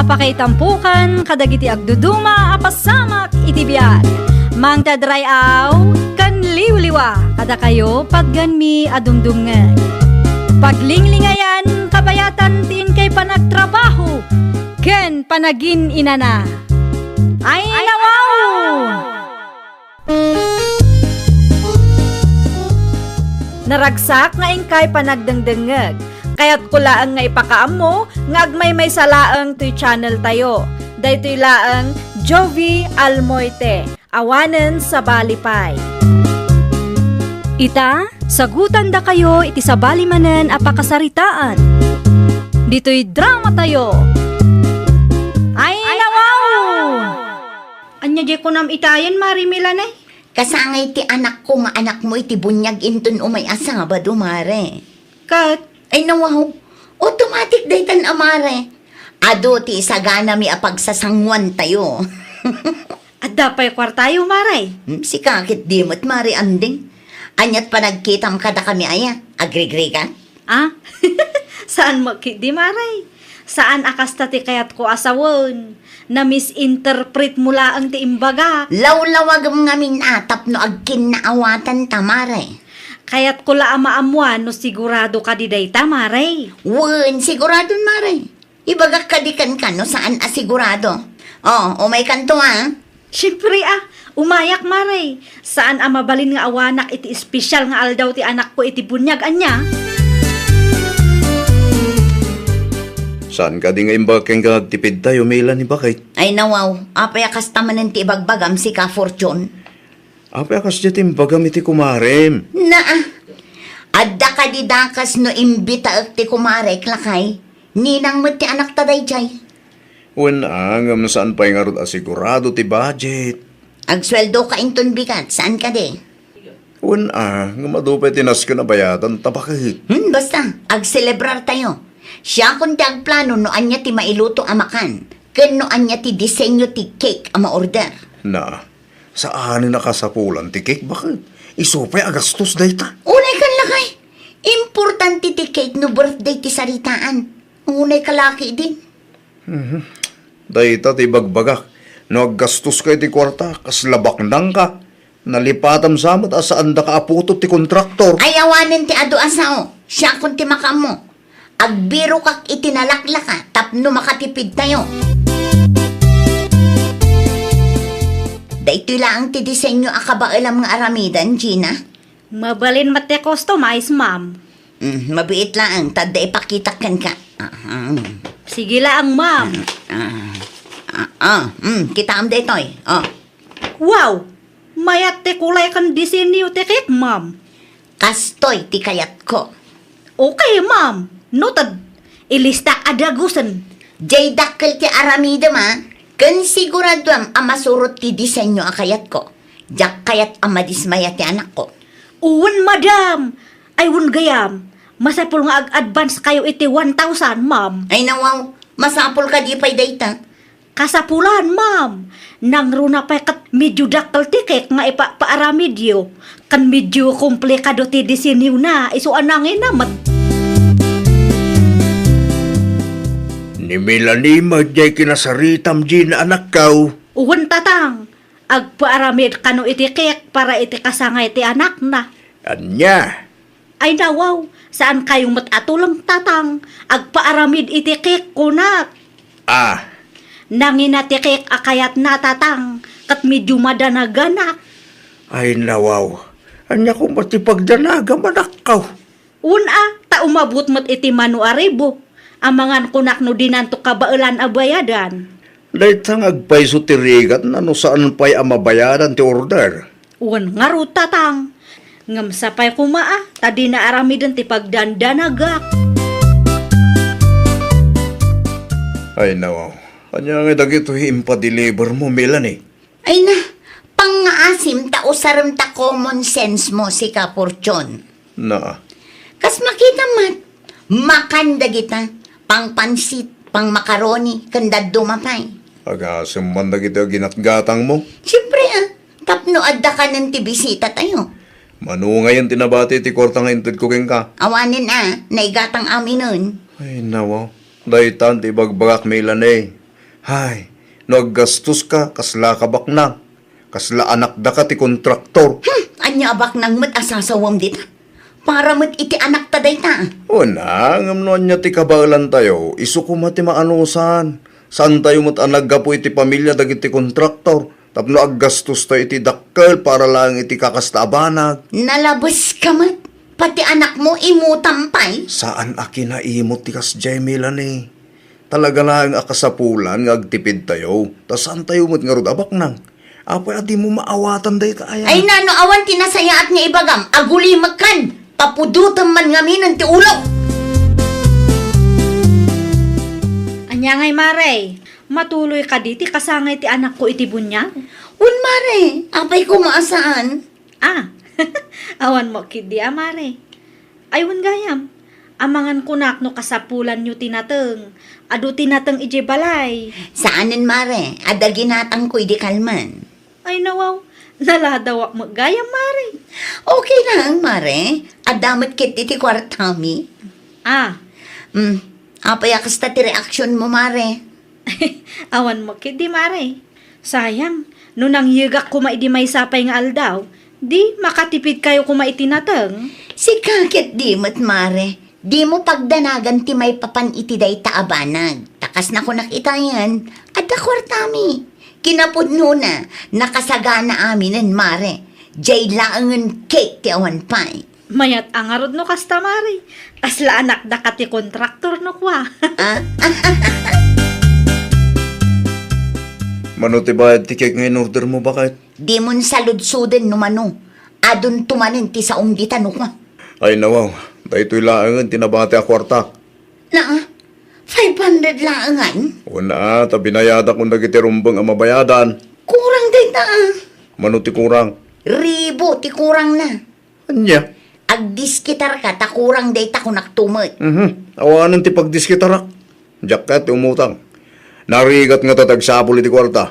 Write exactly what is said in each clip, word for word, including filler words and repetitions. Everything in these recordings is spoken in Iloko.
Pakaitampokan kadagiti agduduma a pasamak iti biag. Mangted ray-aw ken liwliwa kadakayo patgenmi a dumdumngeg. Paglinglingayan, kabayatan ti inkay panagtrabaho ken panagin-inana. Ay, nawaw! Naragsak nga inkay panagdengdengngeg. Kayatko laeng nga ipakaammo nga agmaymaysa laeng toy channel tayo. Daytoy laeng Jovie Almoite, awanen sabali pay. Ita, sagutandakayo iti sabali manen a pakasaritaan. Ditoy drama tayo. Ay, nawaw! Ania diay kunam itayen, Mare Melanie? Kasangay ti anakko nga anakmo iti buniag inton umay a Sabado, Mare. Ket? Ay, nawaw. Automatic daytan a, Mare. Adu ti isaganami a pagsasanguantayo. Adda pay kuartayo, Mare? Hmm, sika ket di met, Mare Anding. Aniat panagkitam kadakami aya? Agrigrigat? Ah? Saan met ketdi, Mare. Saan a kasta ti kayatko a sawen. Na-misinterpret mo laeng ti imbagak. Lawlawagem ngamin a tapno agkinnaawatanta, Mare. Kayatko la a maammuan no sigurado kadi dayta, Mare. Wen, siguradon, Mare. Ibagak kadi kenka no saan a sigurado. O, umaykanto, a. Siempre, a. Umayak, Mare. Saan a mabalin nga awanak iti espesyal nga aldaw ti anakko iti buniag, ania? Saan kadi nga imbagak kenka nga agtipidtayo, Melanie, baket? Ay, nawaw. Apay a kasta manen ti ibagbagam, sika, Fortune? Apay a kasdiay ti imbagam iti kumarem? Naa. Adda kadi dakes no imbitaek ti kumarek, lakay? Ninang met ti anakta daydiay. Wen a, ngem saan pay ngarud a sigurado ti budget. Agsueldoka inton bigat, saan kadi? Wen a, ngem adu pay ti nasken a bayadanta, baket. Hmm, basta, agselebrartayo. Siakon ti agplano no ania ti mailuto a makan, ken no ania ti disenyo ti cake a maorder. Na, saanen a kasapulan ti cake, baket. Isu pay a gastos dayta. Unay kan, lakay. Importante ti cake no birthday ti saritaan. Unay ka laki din. Mhm. Dayta ti ibagbagak. No aggastoska iti kuarta, kasla baknangka. Nalipatam sa met a saandaka a putod ti kontraktor. Ay, awanen ti adu a sao. Siakon ti makaammo. Agbirokak iti nalaklaka tapno makatipidtayo. Daytoy laeng ti disenyo a kabaelam nga aramiden, Gina. Mabalin met ti customize, ma'am. Mm, mabiit laeng, ta adda ipakitak kenka. Ah, ah. Sige laeng, ma'am. Ah, ah, ah, mm, kitaem daytoy. Oh. Wow! Mayat ti kulay ken disenyo ti cake, ma'am. Kastoy ti kayatko. Okay, ma'am. Noted. Ilistak a dagusen. Jay dakkel ti aramidem, a. Ken siguraduem a masurot ti disenyo a kayatko. Diak kayat a madismaya ti anakko. Wen, madam. Ay, wen gayam. Masapul nga ag-advance kayo iti one thousand, ma'am. Ay, nawaw. Masapul kadi pay dayta. Kasapulan, ma'am. Nangruna pay ket medyo dakkel ti cake nga ipapaaramidyo, ken medyo komplikado ti disenyona, isu a nangina met. Ni Melanie met jay kinasaritam, Gina, anakkaw. Wen, tatang. Agpaaramid kano iti cake para iti kasangay ti anakna. Ania? Ay, nawaw, saan kayo met a tuleng, tatang. Agpaaramid iti cake, kunak. Ah. Nangina ti cake a kayatna, tatang, ket medyo madanaganak. Ay, nawaw, ania koma ti pagdanagam, anakkaw? Wen a, ta umabot met iti mano a ribu. Amangan kunak no dinanto kabaelan a bayadan. Dayta nga agpayso ti rigatna no saan pay a mabayadan ti order. Wen ngarud, tatang. Ngem sapay koma a, ta dina aramiden ti pagdandanagak. Ay, nawaw. Ania ngay dagitoy impadeliver mo, Melanie? Ay na, pangngaasim ta usarem ta common sense mo, sika, Fortune. Na. Kas makita met, makan dagita, pangpansit, pangmakaroni, ken dadduma pay. Agasem man dagiti aginatgatang mo? Siempre, a, tapno adda kanen ti bisita tayo. Mano ngayen ti nabati ti kuarta nga intedko kenka? Awanen a, naigatang aminen. Ay, nawaw. Daytan ti ibagbagak, Melanie. Hay, no aggastoska, kasla ka baknang. Kasla anakdaka ti kontraktor. Hmm, ania a baknang met a sasawem dita? Para met iti anakta dayta. Una, ngem no ania ti kabaelantayo, isu koma ti maanusan. Saantayo met a naggapu iti pamilia dagiti kontraktor tapno aggastostayo iti dakkel para laeng iti kakasta a banag. Nalabeska met. Pati anakmo, imutam pay. Saan a kinaimut ti kasdiay, Melanie. Talaga laeng a kasapulan nga agtipidtayo, ta saantayo met ngarud a baknang. Apay a dimo maawatan dayta aya? Ay, nano, awan ti nasayaat nga ibagam, agulimekkan, papudotem man ngaminen ti ulok. Ania ngay, Mare? Matuloy kadi ti kasangay ti anakko iti buniag? Wen, Mare, apay koma a saan? Ah, awan mo ketdi a, Mare. Ay, wen gayam, amangan kunak no kasapulanyo ti nateng. Adu ti nateng idiay balay. Saanen, Mare. Adda ginatangko idi kalman. Ay, nawaw. Naladawak met gayam, Mare. Okay lang, Mare. Adda met ketdi ti kuartami. Ah. Hmm. Apay a kasta ti reaksionmo, Mare? Awan mo ketdi, Mare. Sayang, no nangyegak koma idi maysa pay nga aldaw, di makatipidkayo koma iti nateng. Sika ketdi met, Mare, dimo pagdanagan ti maipapan iti dayta a banag. Ta kas nakunak itayen, adda kuartami. Kinapudnona, nakasagana aminen, Mare. Diay laengen cake ti awan pay. Mayat a ngarud no kasta, Mare. Kasla anakdaka ti kontraktor no kua. Ah? Mano ti bayad ti cake nga in-order mo, baket? Dimon saludsoden no mano. Adunto manen ti saom dita no kua. Ay, nawaw. Daytoy laengen ti nabati a kuarta. Na, five hundred laengan? Una, ta binayadak kun dagiti rumbeng a mabayadan. Kurang dayta, ah. Mano ti kurang? Ribu ti kurangna. Ania? Agdiskitarka ta kurang dayta kunak tumet. Mhm. Awanen ti pagdiskitarak. Diak kayat ti umutang. Narigat ngata ti agsapul iti kuarta.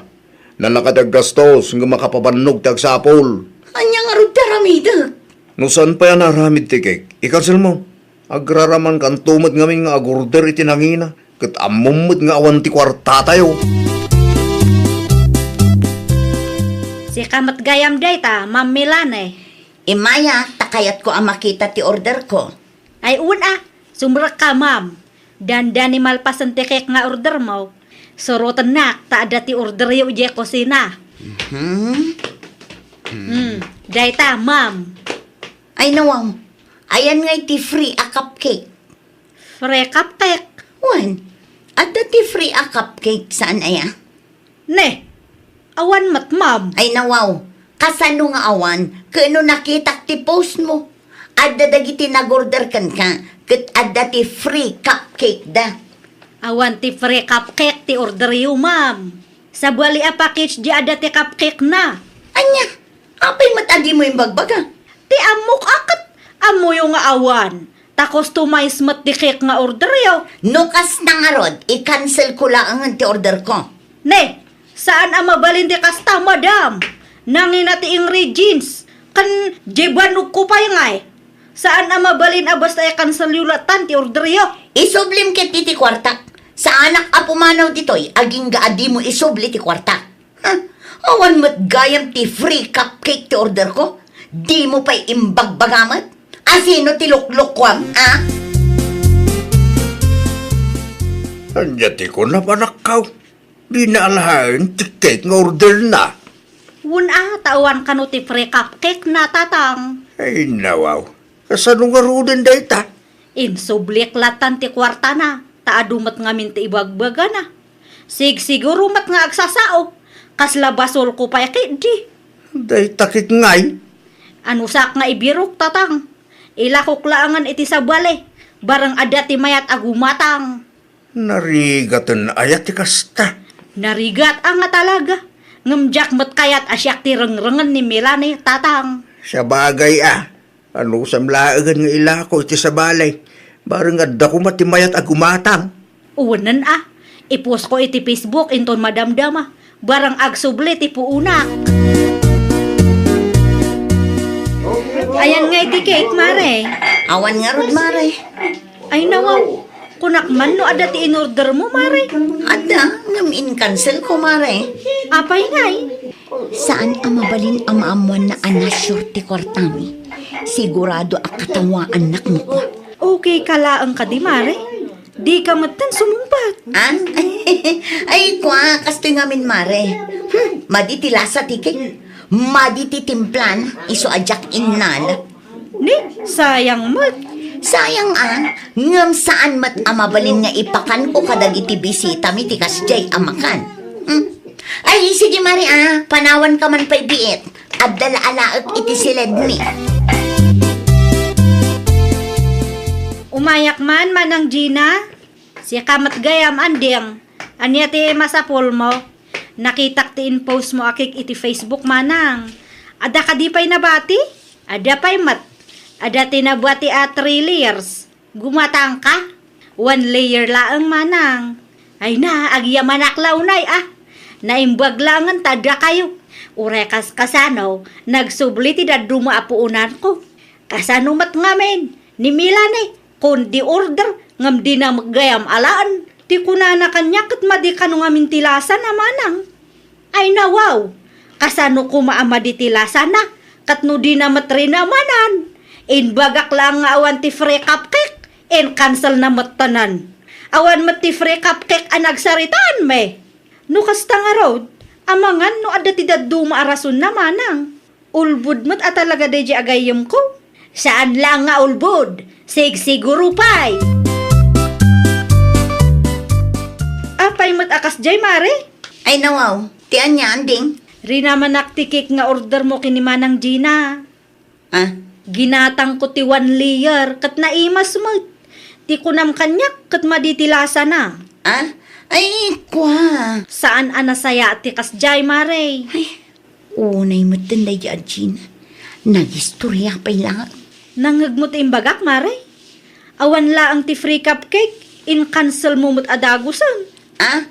Nalaka ti aggastos, ngem makapabannog ti agsapul. Ania ngarud ti aramidek? No saan pay a naaramid ti cake, i-cancel mo. Agraramankanto met ngamin nga agorder iti nangina, ket ammom met nga awan ti kuartatayo. Sika met gayam dayta, Ma'am Melanie. Immaya, ta kayatko a makita ti orderko. Ay, wen a, sumrekka, ma'am. Dandani malpasen ti cake nga ordermo. Surotennak ta adda ti orderyo idiay kusina. Mhm. Hmm, dayta, ma'am. Ay, nawaw. Ayan ngay ti free a cupcake. Free cupcake? Wen, adda ti free a cupcake, saan aya? Ne, awan met, ma'am. Ay, nawaw. Kasano nga awan? Ket no nakitak ti post mo, adda dagiti nag-order kenka, ket adda ti free cupcake da. Awan ti free cupcake ti orderyo, ma'am. Sabali a package di adda ti cupcake na. Ania? Apay met a dimo imbagbaga? Ti ammok a ket ammoyo nga awan. Ta customize met ti cake nga orderyo. No kasta ngarud, i-cancel ko laengen ti order ko. Ne, saan a mabalin ti kasta, madam. Nangina ti ingredients, ken diay bannog ko pay ngay. Saan a mabalin a basta i-cancel yo latan ti orderyo. Isublim ket iti kuartak. Saanak a pumanaw ditoy, agingga a dimo isubli ti kuartak. Ha? Awan met gayam ti free cupcake ti order ko? Dimo pay imbagbaga met? Asino ti luklukuam, a? Ania ti kuna, panakkaw? Dina alaen ti cake nga order na. Wen a, ta awan kano ti free cupcake na, tatang. Ay, nawaw. Kasano ngaruden dayta? Insublik latan ti kuartana, ta adu met ngamin ti ibagbagana. Sigsiguro met nga agsasao, kasla basolko pay ketdi. Dayta ket ngay? Anusak nga ibirok, tatang. Ilakok laengen iti sabali, bareng adda ti mayat a gumatang. Narigaten aya ti kasta? Narigat a nga talaga. Ngem diak met kayat a siak ti rengrengen ni Melanie, tatang. Sabagay a, anusam laengen nga ilako iti sabali, bareng adda koma ti mayat a gumatang. Uwenen a, i-post ko iti Facebook inton madamdama, bareng agsubli ti puonak. Ayan nga iti cake, mare. Awan ngarud, mare. Ay, nawaw. Kunak man no adda ti in-order mo, Mare. Adda, ngem in-cancel ko, Mare. Apay ngay? Saan a mabalin a maammoanna a na-sure ti kuartami. Sigurado a katawaannak no kua. Okay ka laeng kadi, Mare? Di ka metten sumungbat. Ah? Ay, kua, kastoy ngamin, Mare. Hmm, madi ti lasa ti cake. Madi ti timplan, isu a diak innal. Ni, sayang met. Sayang a, ngem saan met a mabalin nga ipakanko kadagiti bisitami ti kasdiay a makan. Hmm? Ay, sige, Mare, a, panawanka man pay biit. Adda la alaek iti siledmi. Umayak man, Manang Gina. Sika met gayam, Anding. Ania ti masapulmo? Nakitak ti in-post mo a cake iti Facebook, Manang. Adda kadi pay nabati? Adda pay met. Adda ti nabati a three layers. Gumatangka? One layer laeng, Manang. Ay na, agyamanak la unay, a. Naimbag laengen ta adda kayo. Uray kas-, kasano, nagsubli ti dadduma a puonanko. Kasano met ngamin, ni Milane, kundi order, ngem dina met gayam alaen. Ti kunana kaniak ket madi kano ngamin ti lasana, Manang. Ay, nawaw! Kasano koma a madi ti lasana? Ket no dina met rinaman? Imbagak laeng nga awan ti free cupcake, in-cancel na met tanan. Awan met ti free cupcake a nagsaritaan, me. No kasta ngarud, amangan no adda ti dadduma a rasonna, Manang. Ulbod met a talaga daydiay a gayyemko. Saan laeng nga ulbod, sigsiguro pay. Apay met a kasdiay, Mare? Ay, nawaw. Ti ania, Anding? Rinamanak ti cake nga order mo ken ni Manang Gina. Ah? Ginatangko ti one layer, ket naimas met. Ti kunam kaniak, ket madi ti lasana. Ah? Ay, kua. Saan a nasayaat ti kasdiay, Mare? Ay, unay metten daydi a Gina. Nagistoria pay laeng. Nangngegmo ti imbagak, Mare? Awan laeng ti free cupcake, in-cancel mo met a dagusen. Ah?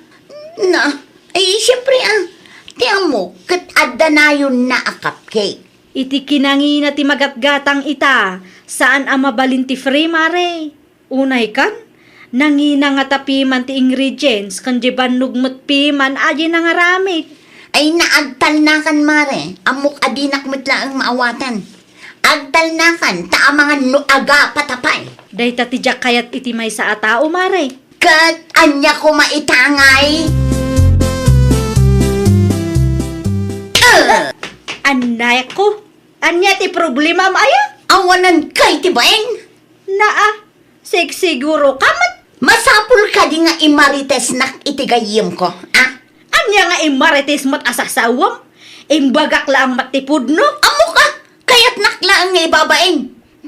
Na, ay, siyempre, a. Ti ammok, ket adda nayonna a cupcake. Iti kinangina ti magatgatang ita, saan a mabalin ti free, Mare. Unay kan, nangina ngata piman ti ingredients, ken di bannog met piman a di nangaramid. Ay, naagtalnakan, Mare. Ammok a dinak met laeng maawatan. Agtalnakan, ta amangan no agapata pay. Dayta ti diak kayat iti maysa a tao, Mare. Ket ania koma ita ngay? Eh! Anay ko, ania ti problemam aya? Awanan kay ti bain? Naa, sigsiguro ka met. Masapul kadi nga imaritesnak iti gayyemko, a? Ania nga imarites met a sasawem? Imbagak laeng met ti pudno. Ammok a, kayatnak laeng nga ibabain.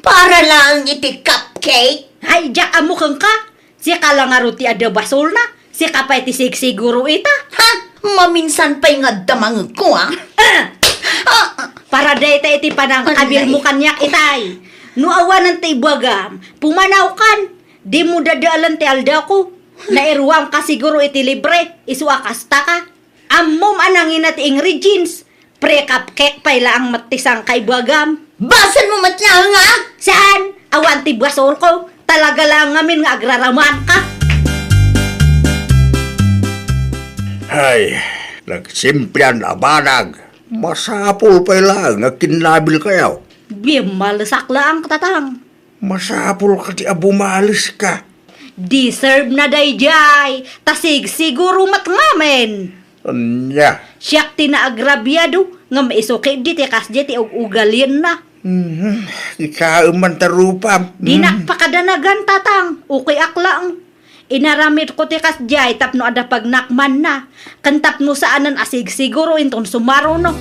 Para laeng iti cupcake. Ay, diak ammo kenka. Sika la ngarud ti adda basolna. Sika pay ti sigsiguro ita. Ha? Maminsan pay nga adda mangegko, a? Ah! Ah! Para dayta iti panangkabilmo kaniak itay. No awanen ti ibagam, pumanawkan. Dimo dadaelen ti aldawko. Nairuamka siguro iti libre, isu a kastaka. Ammom a nangina ti ingredients. Pre-cupcake pay laeng met ti sangkaibagam. Basolmo met laeng, a? Saan? Awan ti basolko. Talaga laeng ngamin nga agraramanka. Hay, nagsimplian a banag. Masapul pay laeng nga kinnabilkayo. Bimalesak laeng, Tatang. Masapul kadi a bumaleska. Deserve na daydiay, ta sigsiguro met ngamin. Ania? Siak ti naagrabiado, ngem isu ketdi ti kasdiay ti ug-ugalienna. Mhm. Ikaem man ta rupam. Dinak pakadanagan, Tatang. Okay ak laeng. Inaramidko ti kasdiay tapno adda pagnakmanna, ken tapno saanen a sigsiguro inton sumaruno.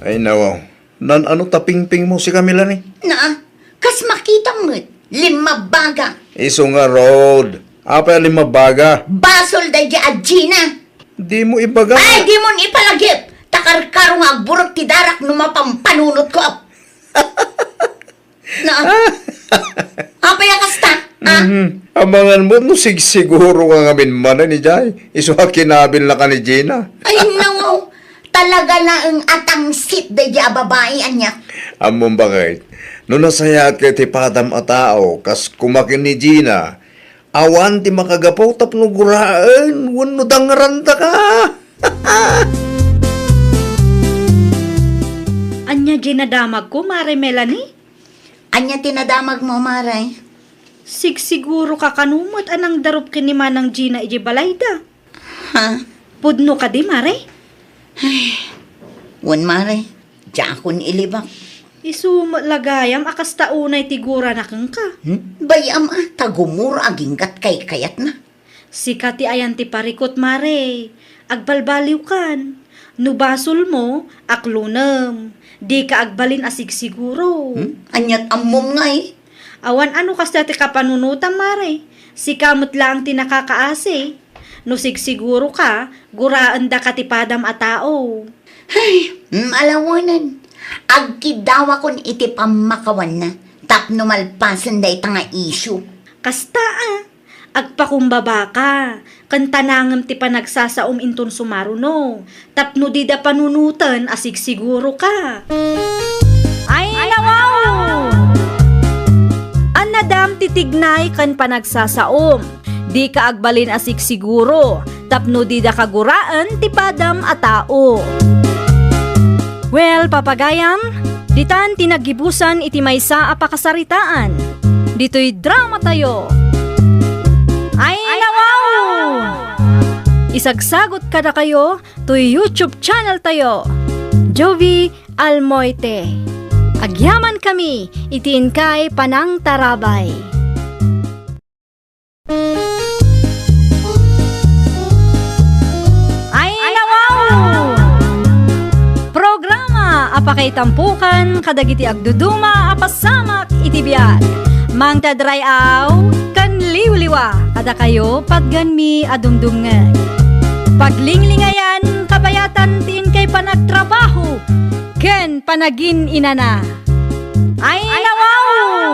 Ay, nawaw. Nan-ano ta pingpingmo sika, Melanie? Naa, kas makitam met, limmabaga. Isu ngarud, apay a limmabaga? Basol daydi a Gina. Dimo ibaga. Ay, dimon ipalagip. Ta karkaro nga agburek ti darak no mapampanunotko. Naa. Apay a kasta? Ah? Mhm. Amangan mo no sigsiguro nga ngamin manen idiay. Isu a kinabilnaka ni Gina. Ay, nawaw. Talaga laeng a tangsit daydi a babai, aniak. Ammom bakit? No nasayaat ka iti padam a tao, kas koma ken ni Gina, awan ti makagapu tapno guraen wenno dangrandaka. Ania diay nadamagko, Mare Melanie? Ania ti nadamagmo, Mare? Sigsiguro ka kano met a nangdarup ken ni Manang Gina idiay balayda. Ha? Pudno kadi, Mare? Ay, wen, Mare. Diakon ilibak. Isu met la gayam a kasta unay ti gurana kenka. Hmm? Bay-am a, ta gumura aginggat kaykayatna. Sika ti ayan ti parikut, Mare. Agbalbaliwkan. No basolmo, aklonem. Dika agbalin a sigsiguro. Hmm? Aniat ammom ngay? Awan a no kasta ti kapanunotam, Mare. Sika met laeng ti nakakaasi. No sigsiguro ka, guraendaka ti padam a tao. Ay, mm, alawanen. Agkiddawakon iti pammakawanna tapno malpasen dayta nga isyu. Kasta a, agpakumbabaka, ken tanangem ti panagsasaom inton sumaruno, tapno dida panunoten a sigsiguro ka. Ay, nawaw! Annadam ti tignay ken panagsasaom. Dika agbalin a sigsiguro, tapno dida kaguraen ti padam a tao. Well, papagayam, ditan ti naggibusan iti maysa a pakasaritaan. Ditoy drama tayo. Ay, nawaw! Isagsagot kadakayo toy YouTube channel tayo, Jovi Almoite. Agyaman kami iti inkay panangtarabay. Ay, nawaw! Programa a pakaitampokan kadagiti agduduma a pasamak iti biag. Mangted ray-aw ken liwliwa kadakayo patgenmi a dumdumngeg. Paglinglingayan, kabayatan ti inkay panagtrabaho ken panagin-inana. Ay, nawaw!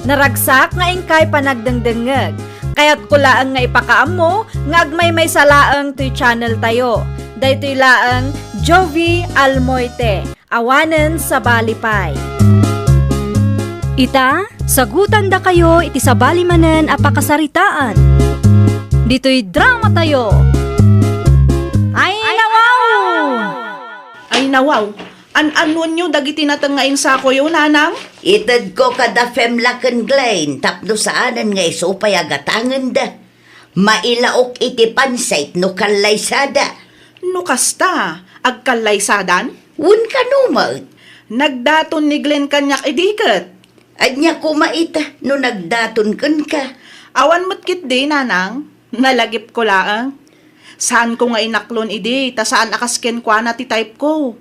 Naragsak nga inkay panagdengdengngeg. Kayatko laeng nga ipakaammo nga agmaymaysa laeng toy channel tayo. Daytoy laeng Jovi Almoite. Awanen sabali pay. Ita, sagutandakayo iti sabali manen a pakasaritaan. Ditoy drama tayo. Ay, nawaw! Ay, nawaw! An-anonyo dagiti nateng nga insakoyo, nanang? Itedko kada Femla ken Glenn tapno saanen nga isu pay a gatangenda. Mailaok iti pansit no kallaysada. No kasta, agkallaysadan? Wen kano met. Nagdaton ni Glenn kaniak idi ket. Ania koma ita no nagdaton kenka? Awan met ketdi, nanang. Nalagipko laeng. Saanko nga inaklon idi, ta saan a kas kenkuana ti type ko.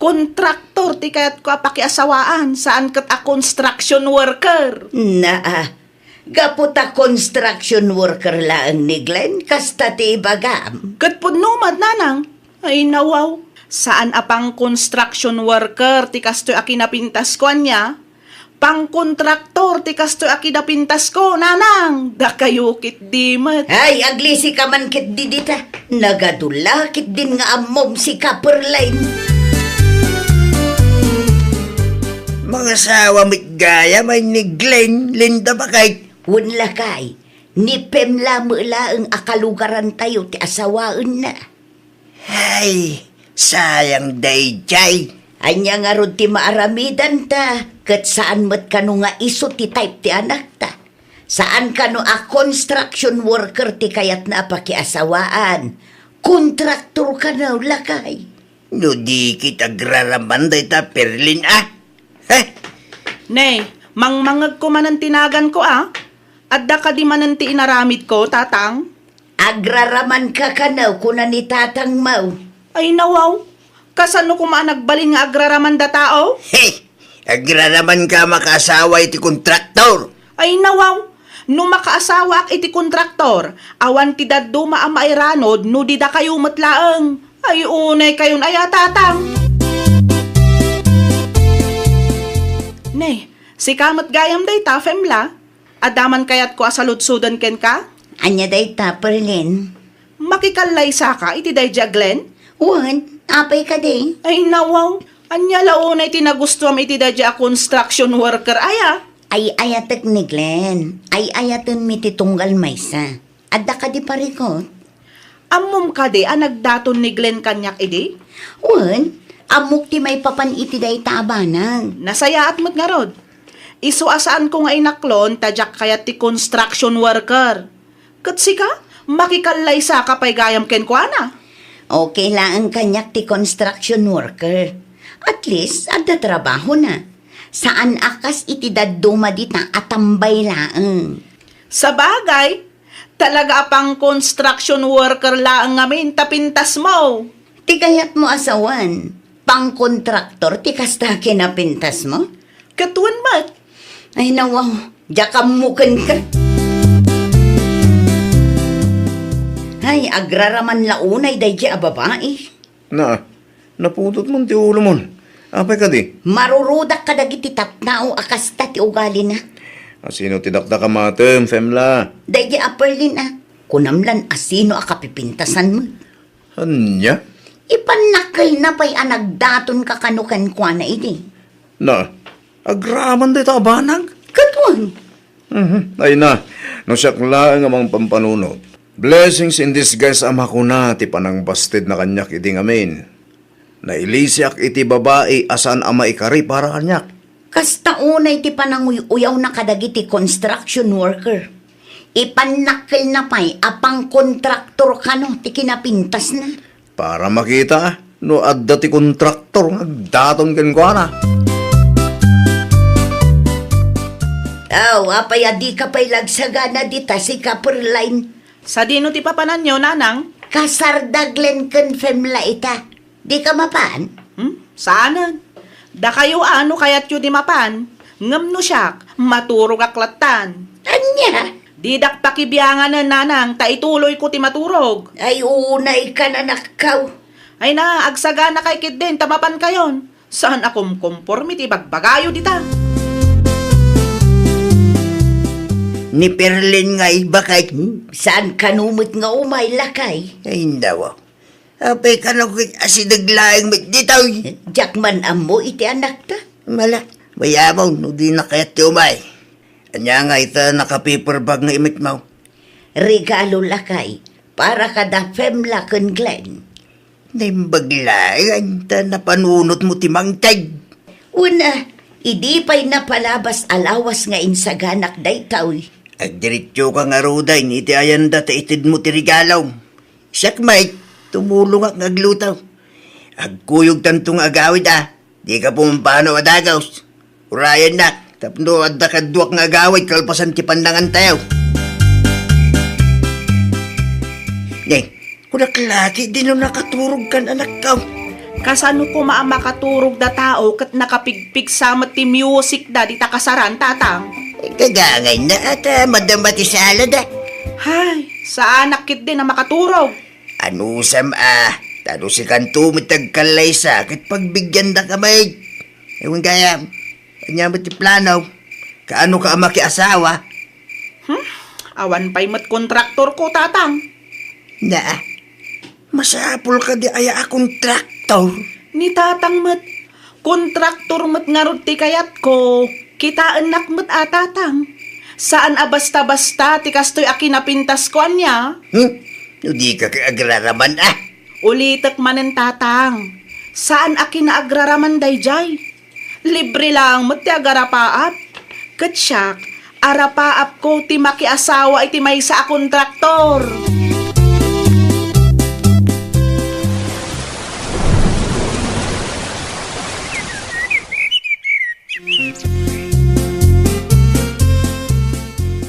Kontraktor ti kayatko a pakiasawaan, saan ket a construction worker. Naa, gapu ta construction worker laeng ni Glenn, kasta ti ibagam. Ket pudno met, nanang. Ay, nawaw. Saan a pang-construction worker ti kastoy a kinapintasko, ania? Pangkontraktor ti kastoy a kinapintasko, nanang! Dakayo ketdi met. Ay, aglisika man ketdi dita. Nagadu la ketdin nga ammom, sika, Perlin. Mangasawa met gayam ni Glenn, Linda, baket. Wen, lakay, ni Pem la met laeng a kalugarantayo ti asawaenna. Hay, sayang daydiay. Ania ngarud ti maaramidanta, ket saan met kano nga isu ti type ti anakta? Saan kano a construction worker ti kayatna a pakiasawaan? Kontraktor kano, lakay. No di kit agraraman dayta, Perlin, a? Heh? Nay, mangmangegko manen ti naganko, a? Adda kadi manen ti inaramidko, tatang? Agraramanka kano, kuna ni tatangmo. Ay, nawaw. Kasano koma a nagbalin nga agraramanda tao? He! Agraramanka makaasawa iti kontraktor. Ay, nawaw. No makaasawaak iti kontraktor, awan ti dadduma a mairanod no di dakayo met laeng. Ay, unay kayon aya, tatang. Ne, sika met gayam dayta, Femla. Adda man kayatko a saludsoden kenka? Ania dayta, Perlin? Makikallaysaka iti daydiay a Glenn? Wen, Apay kadi? Ay, nawaw. Ania la unay ti nagustuam iti daydi a construction worker, aya? Ay-ayatek ni Glenn. Ay-ayatenmi ti tunggal maysa. Adda kadi parikut? Ammom kadi a nagdaton ni Glenn kaniak idi? Wen, ammok ti maipapan iti dayta a banag. Nasayaat met ngarud. Isu a saanko nga inaklon ta diak kayat ti construction worker. Ket sika, makikallaysa ka pay gayam kenkuana. Okay laeng kaniak ti construction worker. At least, adda trabahona. Saan a kas iti dadduma dita a tambay laeng. Sabagay, talaga a pang-construction worker laeng ngamin ta pintasmo. Ti kayatmo a sawen, pangkontraktor ti kasta kinapintasmo? Ket wen met. Ay, nawaw, diak ammo kenka. Ay, agraraman la unay daydi a babai. Na, napudot man ti ulomon. Apay kadi? Marurudak kadagiti tattao a kasta ti ugalina. Asino ti dakdakamatem, Femla? Daydi a Perlin a. Kunam lan asino a kapipintasanmo. Ania? Ipannakkelna pay a nagdatonka kano kenkuana idi. Na, agraman dayta a banag? Ket wen. Mhm. Ay na, no siak laeng a mangpampanunot. Blessings in disguise a makuna ti panangbastidna kaniak idi ngamin. Nailisiak iti babai a saan a maikari para kaniak. Kasta unay ti pananguy-uyawna kadagiti construction worker. Ipannakkelna pay a pangkontraktor kano ti kinapintasna. Para makita no adda ti kontraktor nga agdaton kenkuana. Aw, apay a dika pay la agsagana dita, sika Perline? Sadino ti papananyo, nanang? Kasar da Glenn ken Femla ita. Dika mapan? Hmm? Saanen. Dakayo a no kayatyo ti mapan, ngem no siak, maturogak lattan. Ania? Didak pakibianganen, nanang, ta ituloyko ti maturog. Ay, unaykan, anakkaw. Ay na, agsaganakay ketdin ta mapankayon. Saan a kumkomporme ti ibagbagayo dita. Ni Perlin nga ibakay. Hmm, saan kano met nga umay, lakay? Ay, nawa. Apay kano ket asideg laeng met ditoy? Diak man ammo iti anakta. Mala, mayamaw no dina kayat ti umay. Ania nga ita naka-paper bag nga imitmaw? Regalo, lakay, para kada Femla ken Glenn. Naimbag laeng ta napanunotmo ti mangted. Wen a, idi pay napalabas a lawas nga insaganak daytoy. Agdiretsoka ngaruden iti ayanda ta itedmo ti regalom. Siak met, tumulongak nga agluto. Agkuyogtanto nga agawid a, dika pumampanaw a dagus. Urayennak, tapno adda kaduak nga agawid kalpasan ti pannangantayo. Ne, kunak laki, dino nakaturogkan, anakkaw? Kasano koma a makaturog da tao ket nakapigpigsa met ti musicda dita kasaran, tatang? Gagangayna, at, ah, madama ti salada. Hay, saanak ketdin a makaturog. Anusam a, ta no sikanto met ti agkallaysa ket pagbigyandak a maig. Ewan gayam, ania met ti plano? Kaano ka a makiasawa? Hmm? Awan pay met kontraktorko, tatang. Na, masapul kadi aya a kontraktor? Ni tatang met, kontraktor met ngarud ti kayatko. Kitaennak met a, tatang. Saan a basta-basta ti kastoy a kinapintasko, ania? Hmm? No dika agraraman a. Ulitek manen, tatang. Saan a kinaagraraman daydiay. Libre laeng met ti agarapaap. Ket siak, arapaapko ti makiasawa iti maysa a kontraktor.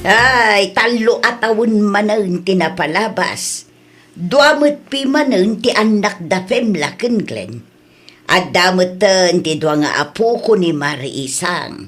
Ay, tallo a tawen manen ti napalabas. Dua met pimanen ti annak da Femla ken Glenn. Adda metten ti dua nga apoko ni Mari Isang.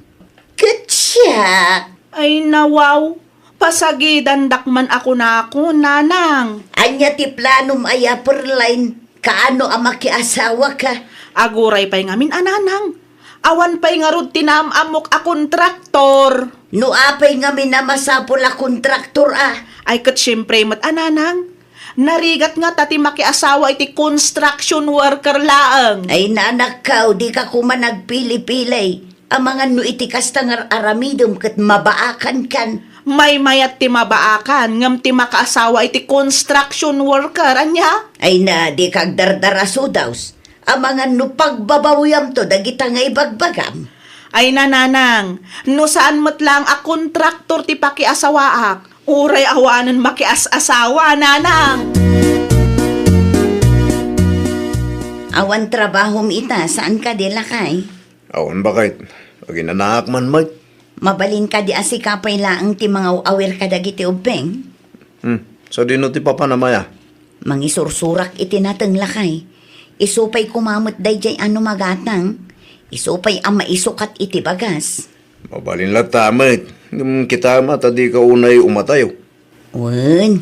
Ket siak. Ay, nawaw, pasagidandak man a kunakon, nanang. Ania ti planom aya, Perline? Kaano a makiasawaka? Aguray pay ngamin a, nanang. Awan pay ngarud ti naam-ammok a kontraktor. No apay ngamin a masapul a kontraktor a? Ay, ket siempre met a, nanang. Narigat ngata ti makiasawa iti construction worker laeng. Ay, nanakkaw, dika koma nagpili-pili. Amangan no iti kasta nga ar-aramidem ket mabaakankan. Maymayat ti mabaakan, ngem ti makaasawa iti construction worker, ania? Ay na, dika agdardarasudaws. Amangan no pagbabawiamto dagita nga ibagbagam. Ay na, nanang, no saan met laeng a kontraktor ti pakiasawaak, uray awanen makias-asawa, nanang. Awan trabahom ita, saan kadi, lakay? Awan, baket. Aginanaak man met. Mabalin kadi a sika pay laeng ti mangaw-awir kadagiti ubbing? Hmm. Sadino ti papanam aya? Mangisursurak iti nateng, lakay. Isu pay koma met daydiay a numagatang. Isu pay a maisukat iti bagas. Mabalin latta met. Ngem kitaem ta dika unay umatayo. Wen.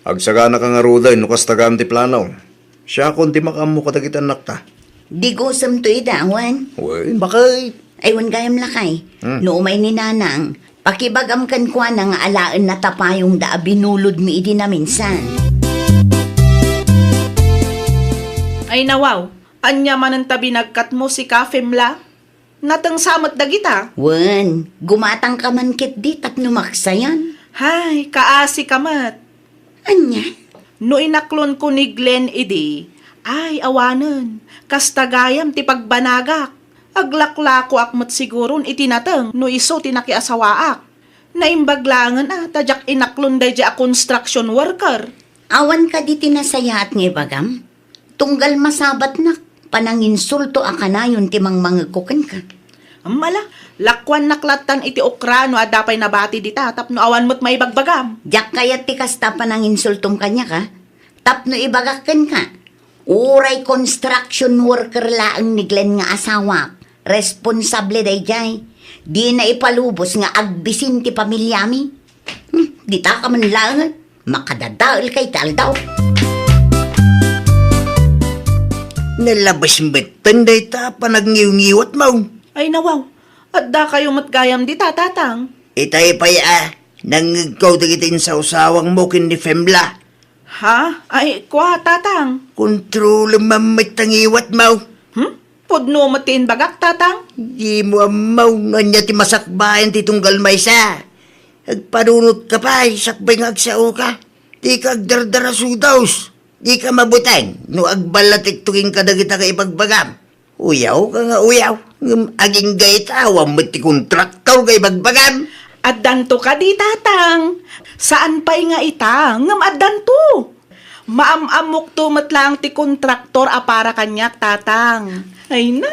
Agsaganaka ngaruden no kasta gayam ti plano. Siakon ti makaammo kadagiti annakta. Digusemto ida, wen? Wen, baket. Ay, wen gayam, lakay. Hmm. No umay ni nanang, pakibagam kenkuana nga alaenna ta payongda a binulodmi idi naminsan. Ay, nawaw. Ania manen ta binagkatmo, sika, Femla? Natengsa met dagita? Wen, gumatangka man ketdi tapno maksayan. Hay, kaasika met. Ania? No inaklonko ni Glenn idi, ay, awanen, kasta gayam ti pagbanagak. Aglaklakoak met siguron iti nateng no isu ti nakiasawaak. Naimbag laengen a ta diak inaklon daydiay a construction worker. Awan kadi ti nasayaat nga ibagam? Tunggal masabatnak, pananginsulto a kanayon ti mangmangegko kenka. Ammala, lakuannak lattan iti okra no adda pay nabati dita tapno awan met maibagbagam. Diak kayat ti kasta pananginsultom kaniak, a. Tapno ibagak kenka, uray construction worker laeng ni Glenn nga asawak, responsable daydiay. Dina ipalubos nga agbisin ti pamiliami. Hmm, ditaka man laeng, makadadaelka iti aldaw. Nalabes metten dayta a panagngiwngiwatmo. Ay, nawaw, adda kayo met gayam dita, Tatang. Itay pay a, nangngegko dagiti insawsawangmo ken ni Femla. Ha? Ay, kua, Tatang. Kontrolem man met ta ngiwatmo. Hmm? Pudno met ti imbagak, Tatang. Dimo ammo no ania ti masakbayan ti tunggal maysa. Agpanunotka pay, sakbay nga agsaoka. Dika agdardarasudaws. Dika mabuteng no agballatekto kenka dagita nga ibagbagam. Uyawka nga uyaw, ngem agingga ita, awan met ti kontraktor nga ibagbagam. Addanto kadi, Tatang. Saan pay nga ita, ngem addanto. Maam-ammokto met laeng ti kontraktor a para kaniak, Tatang. Ay na,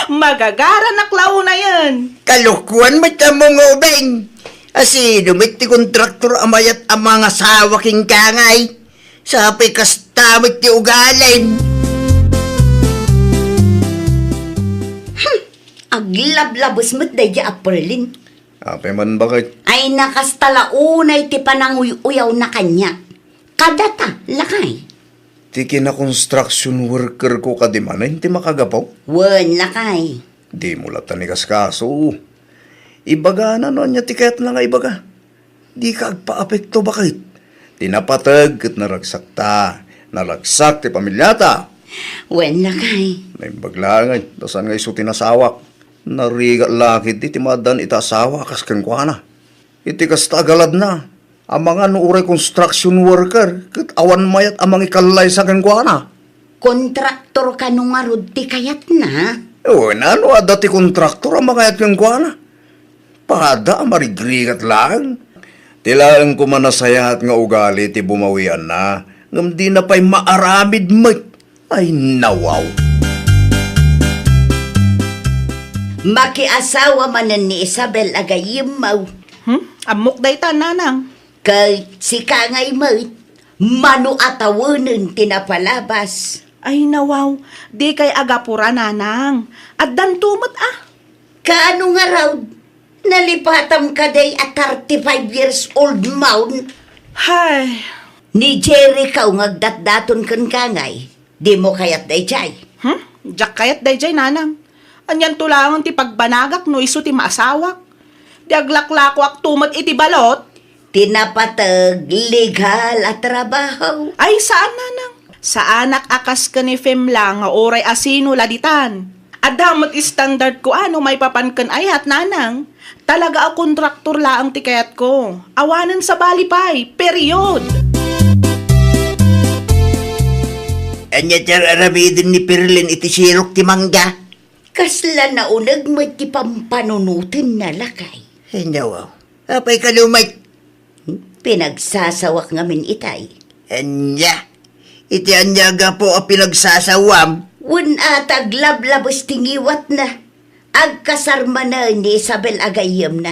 magagaranak la unayen. Kalokuan met ammo nga ubing. A sino met ti kontraktor a mayat a mangasawa kenka ngay? Sapay kasta met ti ugalin. Hmm, aglablabes met daydiay a Perlin. Apay man, baket? Ay, nakasta la unay ti pananguy-uyawna kaniak. Kadata, lakay. Ti kina-construction worker ko kadi manen ti makagapu? Wen, lakay. Dimo latta ni kaskaso. Ibagana no ania ti kayatna nga ibaga. Dika agpaapekto, baket. Ti napateg ket naragsakta. Naragsak ti pamiliata. Wen, lakay. Naimbag laengen, ta saan nga isu ti nasawak. Narigat la ketdi ti maaddan iti asawa a kas kenkuana. Iti kasta a galadna, amangan no uray construction worker ket awan mayat a mangikallaysa kenkuana. Kontraktor kano ngarud ti kayatna? Wen, no adda ti kontraktor a mangayat kenkuana. Pada a marigrigat laeng. Ti laeng koma nasayaat nga ugali ti bumawianna, ngem dina pay maaramid met. Ay, nawaw. Makiasawa manen ni Isabel a gayyemmo. Hmm? Ammok dayta, nanang. Ket sika ngay met, mano a tawenen ti napalabas. Ay, nawaw, dikay agapura, nanang. Addanto met a. Kaano ngarud? Nalipatam kadi a thirty-five years old mo? Hay. Ni Jericho nga agdatdaton kenka ngay. Dimo kayat daydiay? Hmm? Diak kayat daydiay, nanang. Anianto laeng ti pagbanagak no isu ti maasawak? Di aglaklakoakto met iti balot? Ti napateg, legal a trabaho. Ay, saan, nanang. Saanak a kas ken ni Femla nga uray asino la ditan. Adda met standard ko a no maipapan ken ayat, nanang. Talaga a kontraktor laeng ti kayatko. Awanen sabali pay. Period. Ania ti ar-aramiden ni Perlin iti sirok ti mangga? Kasla nauneg met ti pampanunotenna, lakay. Ania, wow. Apay kano met? Pinagsasawak ngamin itay. Ania? Iti ania gapu a pinagsasawam? Wen a ta aglablabes ti ngiwatna. Agkasar manen ni Isabel a gayyemna.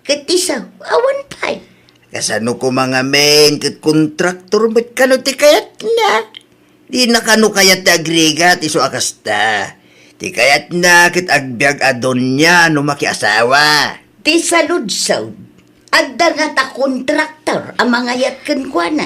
Ket isu, awan pay. Kasano koma ngamin ket kontraktor met kano ti kayatna? Dina kano kayat ti agrigat isu a kasta. Ti kayatna ket agbiag a donia no makiasawa. Ti saludsod, adda ngata kontraktor a mangayat kenkuana?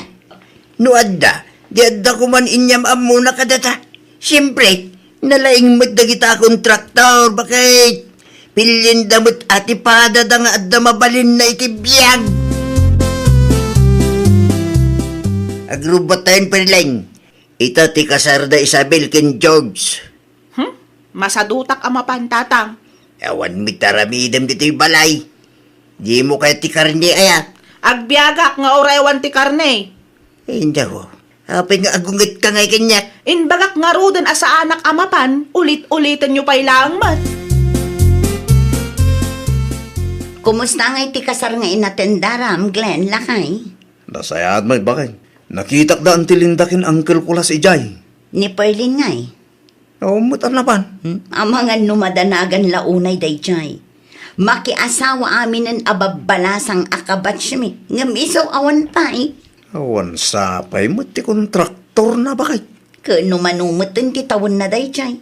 No adda, di adda koman inyam-ammona kadata. Siempre, nalaing met dagita a kontraktor, baket? Pillinda met a ti padada nga adda mabalinna iti biag. Agrubatayon, Perleng. Ita ti kasar da Isabel ken George. Hmm? Masadutak a mapan, tatang. Awan met aramidem ditoy balay. Dimo kayat ti karne aya? Agbiagak nga uray awan ti karne. Indaw, apay nga agungetka ngay kaniak? Imbagak ngaruden a saanak a mapan, ulit-ulitenyo pay laeng met. Kumusta ngay ti kasar nga inatendaram, Glenn, lakay? Nasayaat met, baket. Nakitak daan ti Linda ken Uncle Kulas idiay. Ni Perlin ngay? Awan met a napan. Hmm? Amangan no madanagan la unay daydiay. Makiasawa aminen a babbalasang a kabatchmi. Ngem isu awan pay. Awan sapay met ti kontraktorna, baket. Ken no mano met ti tawenna daydiay.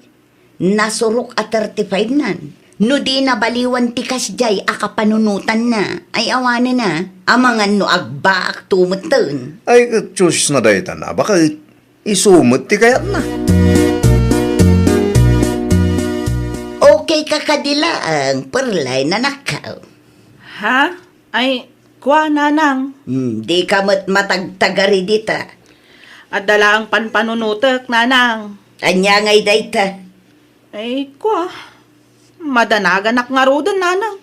Nasurok a thirty-five nan. No di nabaliwan ti kasdiay a kapanunotanna, ay awanen a, amangan no agbaakto metten. Ay, ket Diosna dayta na, baket. Isu met ti kayatna. Okay ka kadi laeng, Perlay, nanakkaw. Ha? Ay, kua, nanang. Hmm, di ka met matagtagari dita. Adda laeng panpanunotek, nanang. Ania ngay dayta? Ay, kua. Madanaganak ngaruden, nanang.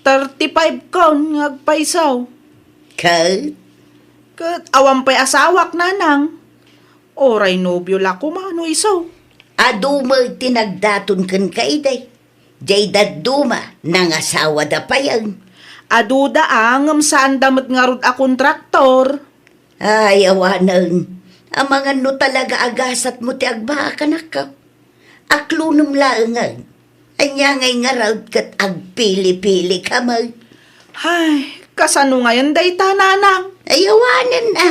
Thirty-five kon nga agpayso. Ket? Ket awan pay asawak, nanang. Uray nobio la koma no isu. Adu met ti nagdaton kenka idi. Diay dadduma, nangasawada payen. Aduda a, ngem saanda met ngarud a kontraktor. Ay, awanen. Amangan no talaga a gasatmo ti agbaak, anakko. Aklonem laengen. Ania ngay ngarud ket agpili-pili ka met? Ay, kasano ngayen dayta, nanang? Ay, awanen a.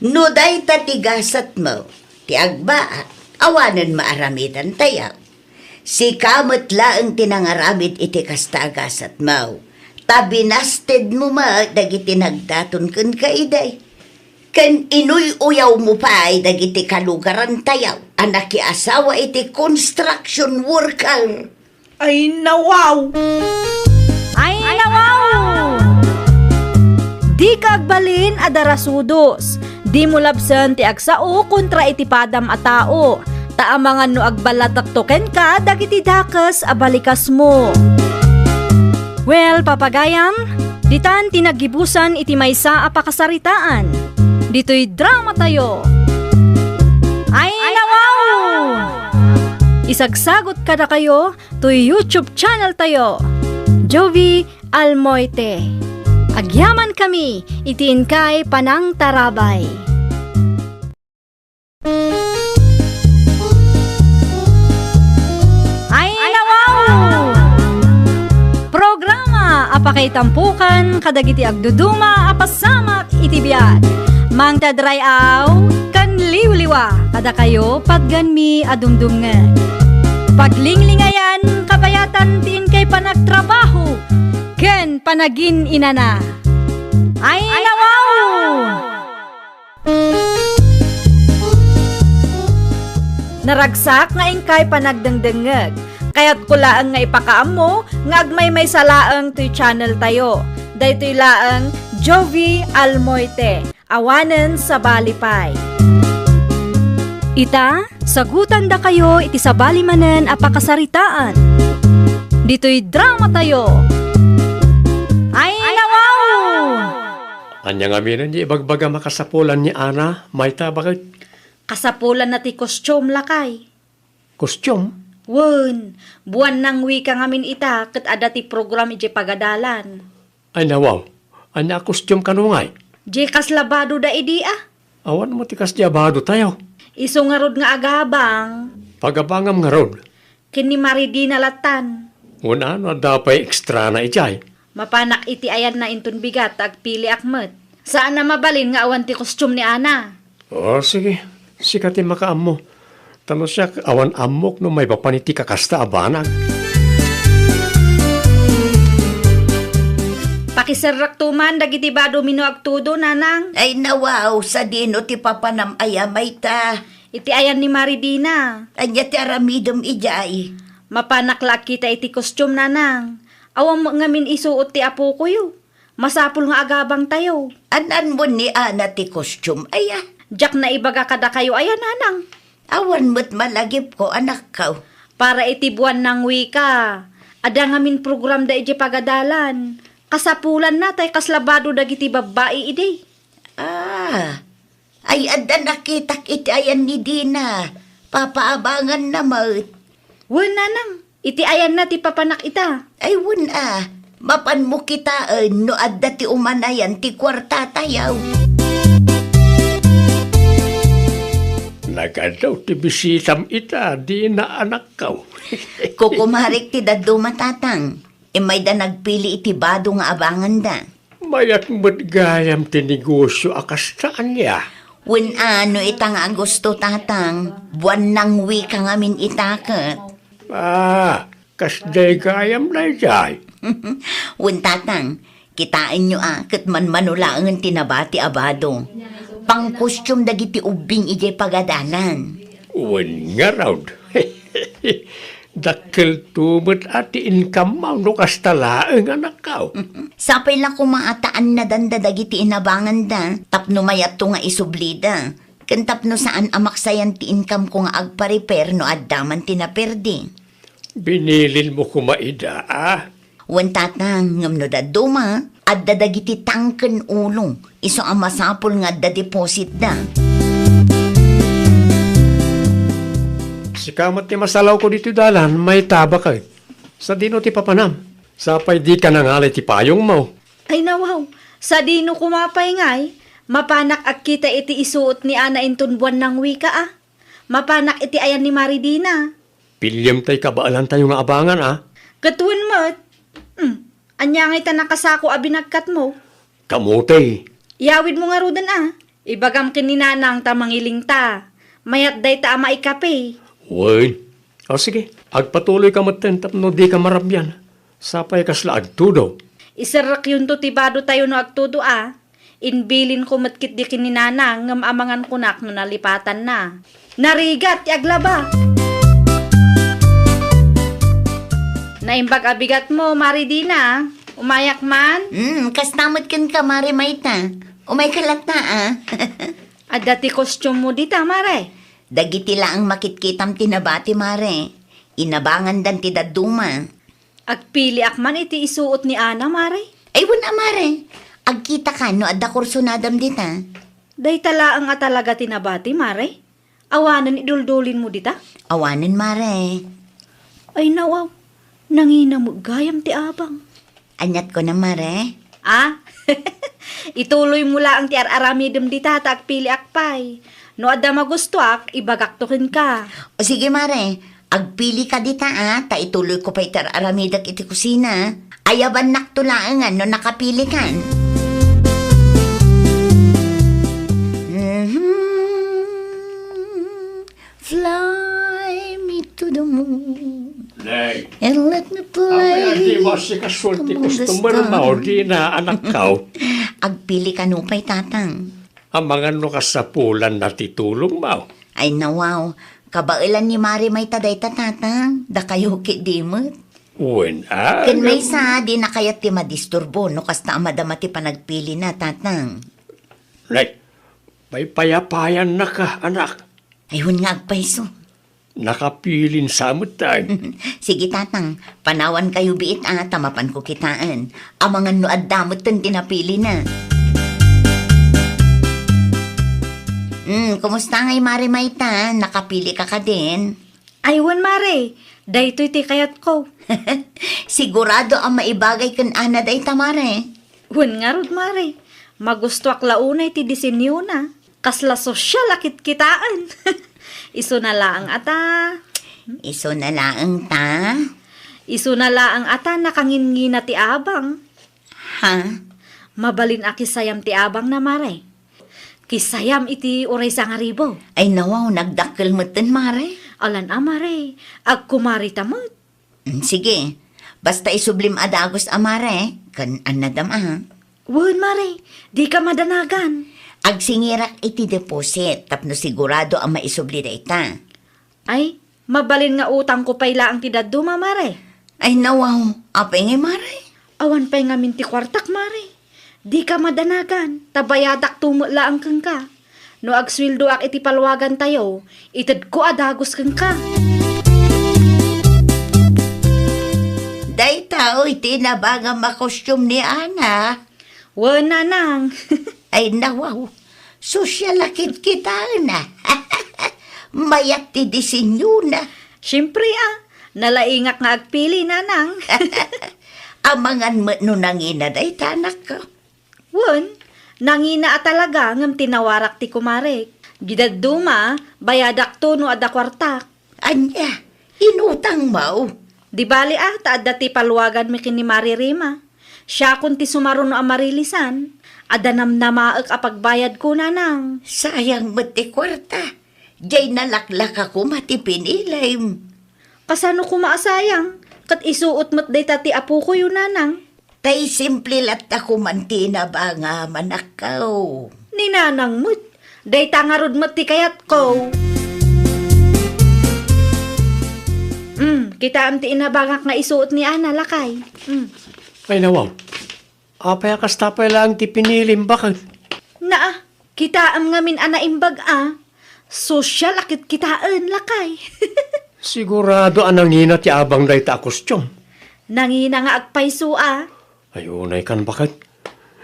No dayta ti gasatmo, ti agbaak, awanen maaramidantayo. Sika met laeng ti nangaramid iti kasta a gasatmo. Ta binastedmo met dagiti nagdaton kenka idi. Ken inuy-uyawmo pay dagiti kalugarantayo a nakiasawa iti construction worker. Ay, nawaw! Ay, nawaw! Dika agbalin a darasudos. Dimo labsen ti agsao kontra iti padam a tao. Ta amangan no agballatekto kenka dagiti dakes a balikasmo. Well, papagayam, ditan ti naggibusan iti maysa a pakasaritaan. Ditoy dramatayo. Ay, nawaw! Isagsagot kadakayo toy YouTube channel tayo, Jovi Almoite. Agyamankami iti inkay panangtarabay. Ay, nawaw! Programa a pakaitampukan kadagiti agduduma a pasamak iti biag. Mangted ray-aw ken liwliwa kadakayo patgenmi a dumdumngeg. Paglinglingayan, kabayatan ti inkay panagtrabaho ken panagin-inana. Ay, nawaw! Naragsak nga inkay panagdengdengngeg. Kayatko laeng nga ipakaammo nga agmaymaysa laeng toy channel tayo. Daytoy laeng Jovi Almoite, awanen sabali pay. Ita, sagutandakayo iti sabali manen a pakasaritaan. Ditoy dramatayo. Ay, nawaw! Ania ngamin ti ibagbagam a kasapulan ni Ana, mayta baket? Kasapulanna ti costume, lakay. Costume? Wen, buan nangwika ngamin ita ket adda ti program idiay pagadalan. Ay, nawaw. Ania a costume kano ngay? Diay kasla badoda idi a. Awan met ti kasdiay a badotayo. Isu ngarud nga agabang. Pagabangam ngarud. Ken ni Maridina lattan. Wen a, no adda pay extrana idiay. Mapanak iti ayanna inton bigat ta agpiliak met. Saan a mabalin nga awan ti costume ni Ana. O, sige. Sika ti makaammo. Ta no siak, awan ammok no maipapan iti kakasta a banag. Pakiserrekto man dagiti badomi no agtudo, nanang. Ay, nawaw, sadino ti papanam aya mayta? Iti ayan ni Maridina. Ania ti aramidem idiay? Mapanak la agkita iti costume, nanang. Awan met ngamin isuot ti apokoyo. Masapul nga agabangtayo. An-anmon ni Ana ti costume aya? Diak naibaga kadakayo aya, nanang. Awan met malagipko, anakko. Para iti buan nangwika, adda ngamin programda idiay pagadalan. Kasapulanna tay kasla bado dagiti babbai idi. Ah, ay, adda nakitak iti ayan ni Dina. Papaabanganna met. Wen, nanang, iti ayanna ti papanak ita. Ay, wen a, mapanmo kitaen no adda ti umanayan ti kuartatayo. Nagadaw ti bisitam ita, Dina, anakko. Kukumarek ti dadduma, tatang. Immayda nagpili iti bado nga abanganda. Mayat met gayam ti negosio a kasta, ania? Wen a, no ita nga Agosto, tatang, buan nangwika ngamin ita ket. Ah, kasdiay gayam daydiay? Wen, tatang, kitaenyo a ket manmano laengen ti nabati a bado. Pangkostium dagiti ubbing idiay pagadalan. Wen ngarud. Dakkelto met a ti income-mo no kasta laeng, anakko. Sapay la koma a ta annadanda dagiti inabanganda tapno mayatto nga isublida, ken tapno saan a maksayan ti income-ko nga agpa-repair no adda man ti naperdi. Binilinmo koma ida, a? Wen, tatang, ngem no dadduma, adda dagiti tangken ulo, isu a masapul nga adda depositda. Sika met ti masalawko ditoy dalan, mayta baket. Sadino ti papanam? Sapay dika nangalay ti payongmo. Ay, nawaw, sadino koma pay ngay? Mapanak agkita iti isuot ni Ana inton buan nangwika a. Mapanak iti ayan ni Maridina. Piliem tay kabaelantayo nga abangan a. Ket wen met. Hmm, ania ngay ta nakasako a binagkatmo? Kamote. Iyawidmo ngaruden a. Ibagam ken ni Nanang ta mangilingta. Mayat dayta a maikape. Wen. O sige, agpatuloyka metten tapno dika marabian. Sapay kasla agtudo. Iserrekyonto ti badotayo no agtudo a. Inbilinko met ketdi ken ni Nanang ngem amangan kunak no nalipatanna. Narigat ti aglaba! Naimbag a bigatmo, Mare Dina. Umayak man? Hmm, kasta met kenka, Mare Mayta. Umayka latta, a. Adda ti costume-mo dita, Mare. Dagiti laeng makitkitam ti nabati, Mare. Inabangandan ti dadduma. Agpiliak man iti isuot ni Ana, Mare. Ay, wen a, Mare. Agkitaka no adda kursunadam dita. Dayta laeng a talaga ti nabati, Mare. Awanen iduldulinmo dita? Awanen, Mare. Ay, nawaw. Nangina met gayam ti abang. Aniat kunam, Mare? A? Ituloymo laeng ti ar-aramidem dita ta agpiliak pay. No adda magustuak, ibagakto kenka. O sige, Mare. Agpilika dita, a, ta ituloyko pay ti ar-aramidek iti kusina. Ayabannakto laengen no nakapilikan. Mhm. Fly me to the moon. Nay. And let me play among the stars. Apay a di mo asikaso ti customer-mo, Dina, anakko? Agpili kano pay, Tatang. Amangan no kasapulanna ti tulongmo. Ay, nawaw. Kabaelan ni Mare Mayta dayta, Tatang. Dakayo ketdi met. Wen, ah, Ken ngem- maysa, dina kayat ti madisturbo no kasta a madama ti panagpilina, Tatang. Nay, paypayapayannaka, anak. Ay, wen nga agpayso. Nakapilin sa metten. Sige, Tatang, panawankayo biit a ta mapanko kitaen. Amangan no adda metten ti napilina. Hmm, kumusta ngay, Mare Mayta? Nakapilika kadin? Ay, wen, Mare. Daytoy ti kayatko. Sigurado a maibagay ken Ana dayta, Mare. Wen ngarud, Mare. Magustoak la unay ti disenyona. Kasla sosyal a kitkitaen. Isuna laeng a ta. Isuna laeng ta? Isuna laeng a ta nakangingina ti abang. Ha? Mabalin a kisayam ti abangna, Mare. Kisayam iti uray sangaribu. Ay, nawaw, nagdakkel metten, Mare. Alan a, Mare. Agkumarita met. Mm, sige. Basta isublim a dagus a, Mare, ken annadam a. Wen, Mare, dika madanagan. Agsingirak iti deposit tapno sigurado a maisubli dayta. Ay, mabalin nga utangko pay laeng ti dadduma, Mare. Ay, nawaw. Apay ngay, Mare? Awan pay ngamin ti kuartak, Mare. Dika madanagan, ta bayadakto met laeng kenka. No agsueldoak iti paluagantayo, itedko a dagus kenka. Dayta, oy, ti inabangam a costume ni Ana. Wen, nanang. Ay, nawaw. Sosyal a kitkitaen a. Mayat ti disenyona. Siempre a. Nalaingak nga agpili, nanang. Amangan met no nangina dayta, anakko. Wen, nangina a talaga ngem tinawarak ti kumarek. Diay dadduma, bayadakto no adda kuartak. Ania, inutangmo? Di bali a, ta adda ti paluaganmi ken ni Mare Rima. Siakon ti sumaruno a marilisan. Adda namnamaek a pagbayadko, nanang. Sayang met ti kuarta. Diay nalaklaka koma ti pinilim. Kasano koma a sayang? Ket isuot met dayta ti apokoyo, nanang. Tay simple latta koman ti inabangam, anakko. Ni nanang met. Dayta ngarud met ti kayatko. Hmm, kitaem ti inabangak nga isuot ni Ana, lakay. Hmm. Ay, nawaw. Apay a kasta pay laeng ti pinilim, baket? Naa, kitaem ngamin a naimbag a. Sosyal a kitkitaen, lakay. Sigurado a nangina ti abang dayta a kostium. Nangina nga agpayso a. Ay, unay kan, baket.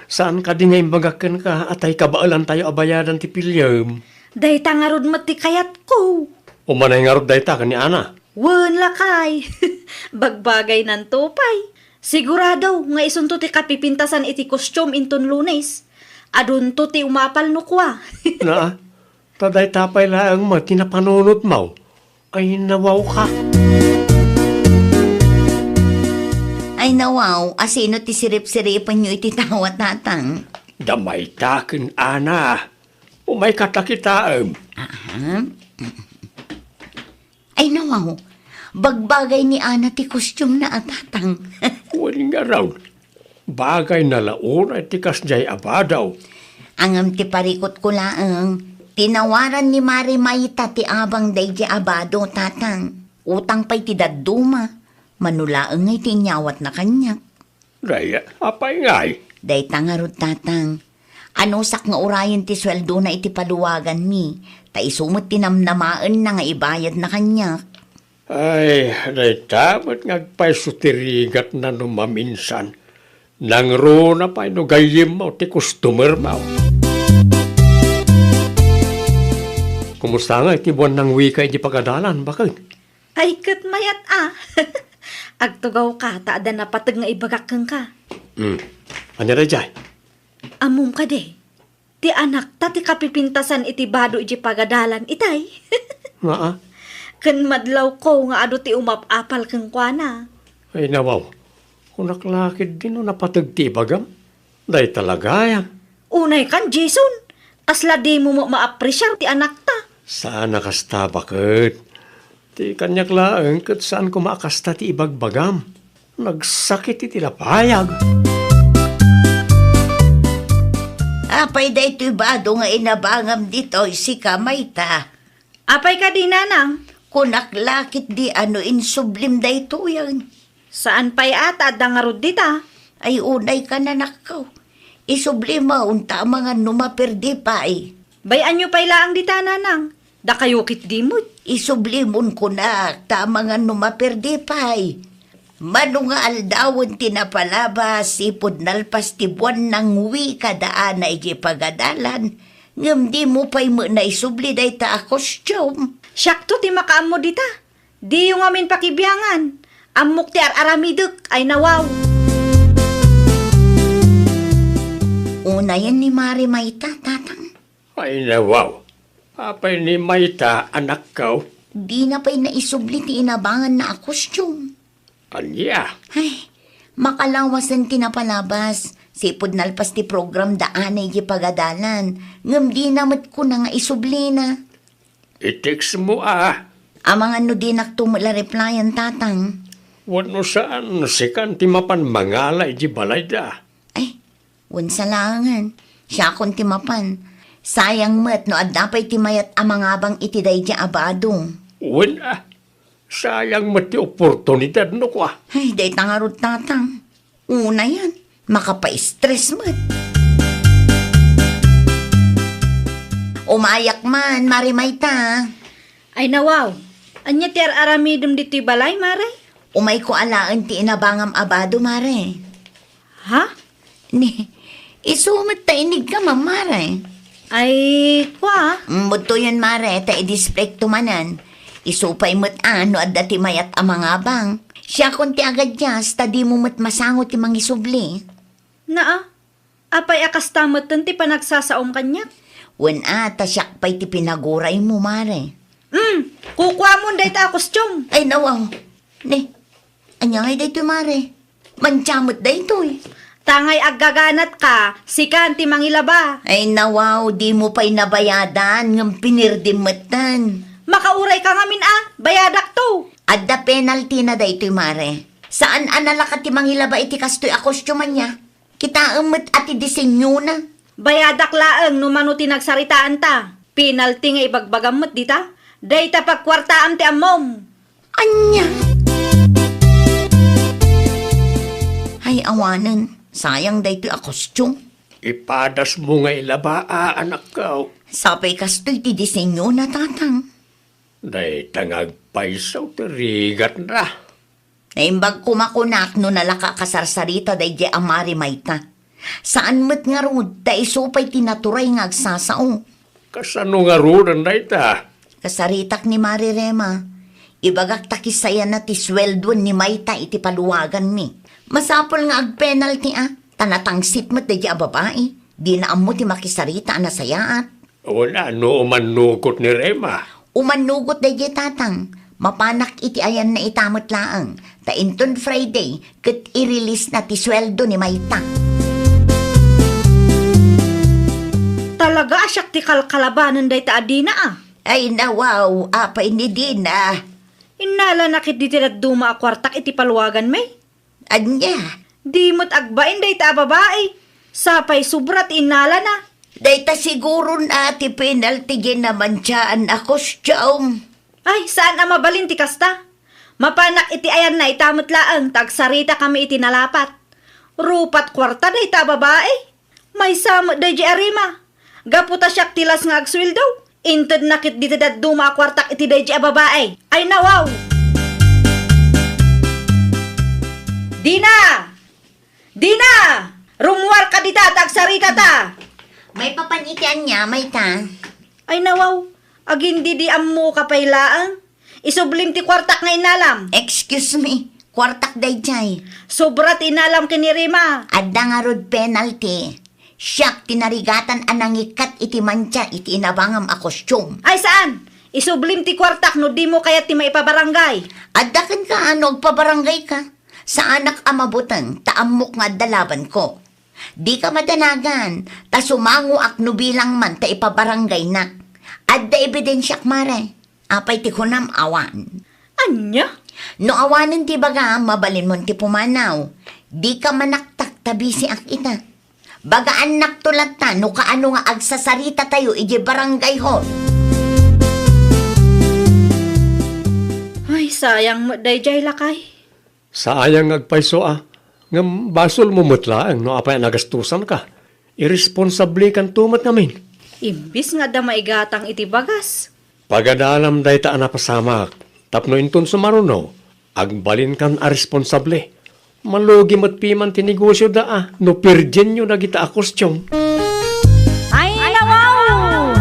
Saan kadi nga imbagak kenka a tay kabaelantayo a bayadan ti piliem? Dayta ngarud met ti kayatko. Umanay ngarud dayta ken ni Ana. Wen, lakay. Bagbagaynanto pay. Sigurado nga isunto ti kapipintasan iti kostium inton Lunes. Adunto ti umapal no kua. Naa, ta dayta pay laeng met ti napanunotmo. Ay, nawawka. Ay, nawaw, asino ti sirip-siripenyo iti tawa, Tatang? Da mayta ken Ana. Umayka ta kitaem. Aha. Ay, nawaw, bagbagay ni Ana ti kostiumna a, Tatang. Wen ngarud, bagayna la unay ti kasdiay a bado. Ngem ti parikutko laeng, tinawaran ni Mare Mayta ti abang daydiay a bado, Tatang. Utang pay ti dadduma, mano laeng ngay ti inyawatna kaniak. Dayta, apay ngay? Dayta ngarud, Tatang. Anusak nga urayen ti sueldona iti paluaganmi, ta isu met ti namnamaenna nga ibayadna kaniak. Ay, dayta met nga agpayso ti rigatna no maminsan. Nangruna pay no gayyemmo ti customermo. Kumusta nga iti buannang wika iti pagadalan, baket? Ay, ket mayat a. Agtugawka ta adda napateg nga ibagak kenka. Hmm. Ania daydiay? Ammom kadi, ti anakta ti kapipintasan iti bado iti pagadalan itay. Maa? Ken madlawko nga adu ti umap-apal kenkuana. Ay, nawaw. Kunak la ketdi no napateg ti ibagam. Dayta la gayam. Unay kan, Jason. Kasla dimo met maapresiar ti anakta. Saan a kasta, baket. Ti kaniak laeng ket saan koma a kasta ti ibagbagam. Nagsakit iti lapayag. Apay daytoy bado nga inabangam ditoy, sika mayta? Apay kadi, nanang? Kunak la ketdi a no insublim daytoyen. Saan pay a ta adda ngarud dita. Ay, unay ka, anakko. Isubli mo, unta amangan no maperdi pay. Bay-anyo pay laeng dita, nanang. Dakayo ketdi met. Isublimon kunak, ta amangan no maperdi pay. Mano nga aldawen ti napalabas, ipud nalpas ti buan nangwi kada ana idiay pagadalan, ngem dimo pay met naisubli dayta a costume. Siakto ti makaammo dita. Diyo ngamin pakibiangan. Ammok ti ar-aramidek, ay nawaw. Unayen ni Mare Mayta, tatang. Ay, nawaw. Apay ni Mayta, anakko? Dina pay naisubli ti inabanganna a costume. Ania? Ay, makalawasen ti napalabas. Sipud nalpas ti program da anay di pagadalan. Ngem dina met kuna nga isublina. I-text mo, a. Amangan no dinakto met la replyan, tatang. Wenno saan, sikan ti mapan mangala iti balayda. Ay, wen salaengen. Siakon ti mapan. Sayang met no adda pay ti mayat a mangabang iti daydi a bado. Wen, a. Sayang met ti oportunidad no kua. Ay, dayta ngarud, tatang. Unayen, makapaistres met. Umayak man, Mare Mayta. Ay, nawaw. Ania ti ar-aramidem ditoy balay, Mare? Umayko alaen ti inabangam a bado, Mare. Ha? Ni, isu met ta inigka, Mare. Ay, kua? Mm, budtoyen, Mare, ta i-displayto manen. Isu pay met a no adda ti mayat a mangabang. Siakon ti agadias, ta dimo met masango ti mangisubli. Naa, apay a kasta metten ti panagsasaom kaniak? Wen a, ta siak pay ti pinaguraymo, Mare. Mm, kukuamon dayta a costume. Ay, nawaw. Ni, ania ngay daytoy, Mare? Mantia met daytoy. Tangay aggaganatka, sikan ti mangilaba. Ay, nawaw, dimo pay nabayadan, ngem pinirdim metten. Makaurayka ngamin a, bayadakto. Adda penalty na daytoy, Mare. Saan a nalaka ti mangilaba iti kastoy a costume ania. Kitaem met a ti disenyona. Bayadak laeng no mano ti nagsaritaanta. Penalty nga ibagbagam met dita. Dayta pagkuartaam ti ammom. Ania? Ay, awanen. Sayang daytoy a costume. Ipadasmo nga ilaba a, anakko. Sapay kastoy ti disenyona, tatang. Dayta nga agpayso ti rigatna. Naimbag koma kunak no nalaka a kasarsarita daydiay a Mare Mayta. Saan met ngarud ta isu pay ti naturay nga agsasao. Kasano ngaruden dayta? Kasaritak ni Mare Rema. Ibagak ta kisayanna ti sueldoen ni Mayta iti paluaganmi. Masapul nga agpenalty a, ta natangsit met daydiay a babai. Dina ammo ti makisarita a nasayaat. Wen a, no umannugot ni Rema. Umannugot daydiay, tatang. Mapanak iti ayanna ita met laeng. Ta inton Friday, ket i-release na ti sueldo ni Mayta. Talaga a siak ti kalkalabanen dayta a Dina a. Ay, nawaw, apay ni Dina? Innalana ketdi ti dadduma a kuartak iti paluaganmi. Ania? Di met agbain dayta a babai. Sapay sobra ti innalana. Dayta siguron a ti penalty diay namantiaan a costume. Ay, saan a mabalin ti kasta. Mapanak iti ayanna ita met laeng ta agsaritakami iti nalapat. Rupat kuarta dayta a babai. Maysa met daydiay a Rema. Gapu ta siak ti las nga agsueldo, intedna ketdi ti dadduma a kuartak iti daydiay a babai. Ay, nawaw! Dina! Dina! Rummuarka dita ta agsaritata! Maipapan iti ania, Mayta? Ay, nawaw! Agindidi-ammoka pay laeng. Isublim ti kuartak nga inalam. Excuse me, kuartak daydiay. Sobra ti inalam ken ni Rema. Adda ngarud penalty. Siak ti narigatan a nangikkat iti mantia iti inabangam a costume. Ay, saan? Isublim ti kuartak no dimo kayat ti maipabarangay. Adda kenka no agpabarangayka. Saanak a mabuteng ta ammok nga adda labanko. Dika madanagan, ta sumangoak no bilang man ta ipabarangaynak. Adda ebidensiak, Mare. Apay ti kunam, awan? Ania? No awanen ti bagam, mabalinmon ti pumanaw. Dika manaktak ta bisiak ita. Bagaannakto latta no kaano nga agsasaritatayo idiay barangay hall. Ay, sayang met daydiay, lakay. Saayang nga agpayso a, ngem basolmo met laeng no apay a nagastusanka. Irresponsablekanto met ngamin. Imbis nga adda maigatang iti bagas. Pagadalam dayta a napasamak, tapno inton sumaruno, agbalinkan a responsable. Malugi met piman ti negosioda a, no pirdienyo dagita a kostium. Ay, nawaw!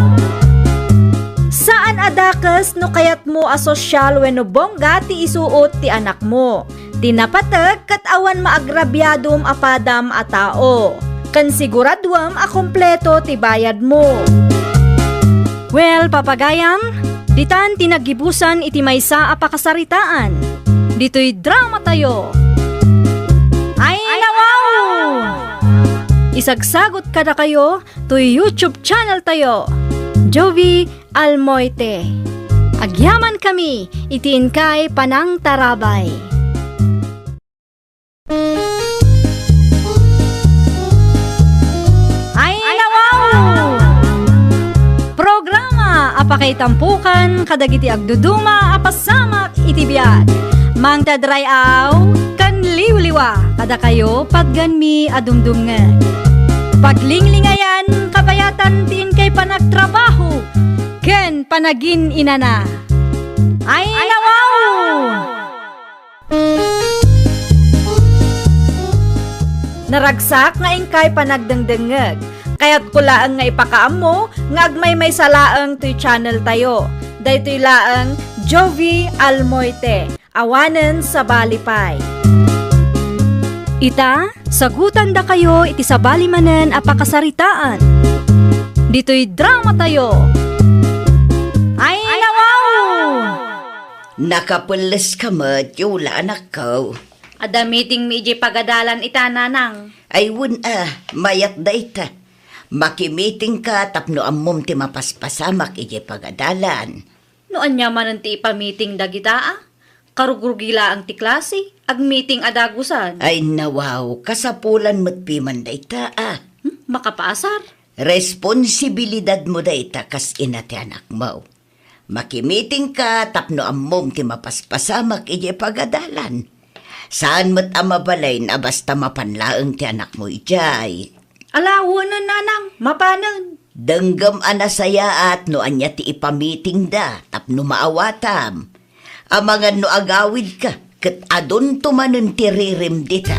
Saan a dakes no kayatmo a sosyal wenno bongga ti isuot ti anakmo. Ti napateg ket awan maagrabiadom a padam a tao, ken siguraduem a kompleto ti bayadmo. Well, papagayam, ditan ti naggibusan iti maysa a pakasaritaan. Ditoy drama tayo. Ay, nawaw! Isagsagot kadakayo toy YouTube channel tayo, Jovi Almoite. Agyamankami iti inkay panangtarabay. Ay, nawaw! Programa a pakaitampukan kadagiti agduduma a pasamak iti biag. Mangted ray-aw ken liwliwa kadakayo patgenmi a dumdumngeg. Paglinglingayan, kabayatan ti inkay panagtrabaho ken panagin-inana. Ay, nawaw! Naragsak nga inkay panagdengdengngeg. Kayatko laeng nga ipakaammo nga agmaymaysa laeng toy channel tayo. Daytoy laeng Jovi Almoite. Awanen sabali pay. Ita, sagutandakayo iti sabali manen a pakasaritaan. Ditoy drama tayo. Ay, nawaw! Nakapelleska met, Yola, anakko. Adda meetingmi idiay pagadalan ita, nanang. Ay, wen a, mayat dayta. Makimitingka tapno ammom ti mapaspasamak idiay pagadalan. No ania manen ti ipamiting dagita a? Karugrugi laeng ti klase, agmiting a dagusan. Ay, nawaw, kasapulan met piman dayta a. Hmm, makapaasar? Responsibilidadmo dayta kas ina ti anakmo. Makimitingka tapno ammom ti mapaspasamak idiay pagadalan. Saan met a mabalin a basta mapan laeng ti anakmo idiay. Ala, wen, nanang, mapanen. Denggem a nasayaat no ania ti ipamitingda tapno maawatam. Amangan no agawidka, ket adunto manen ti ririm dita.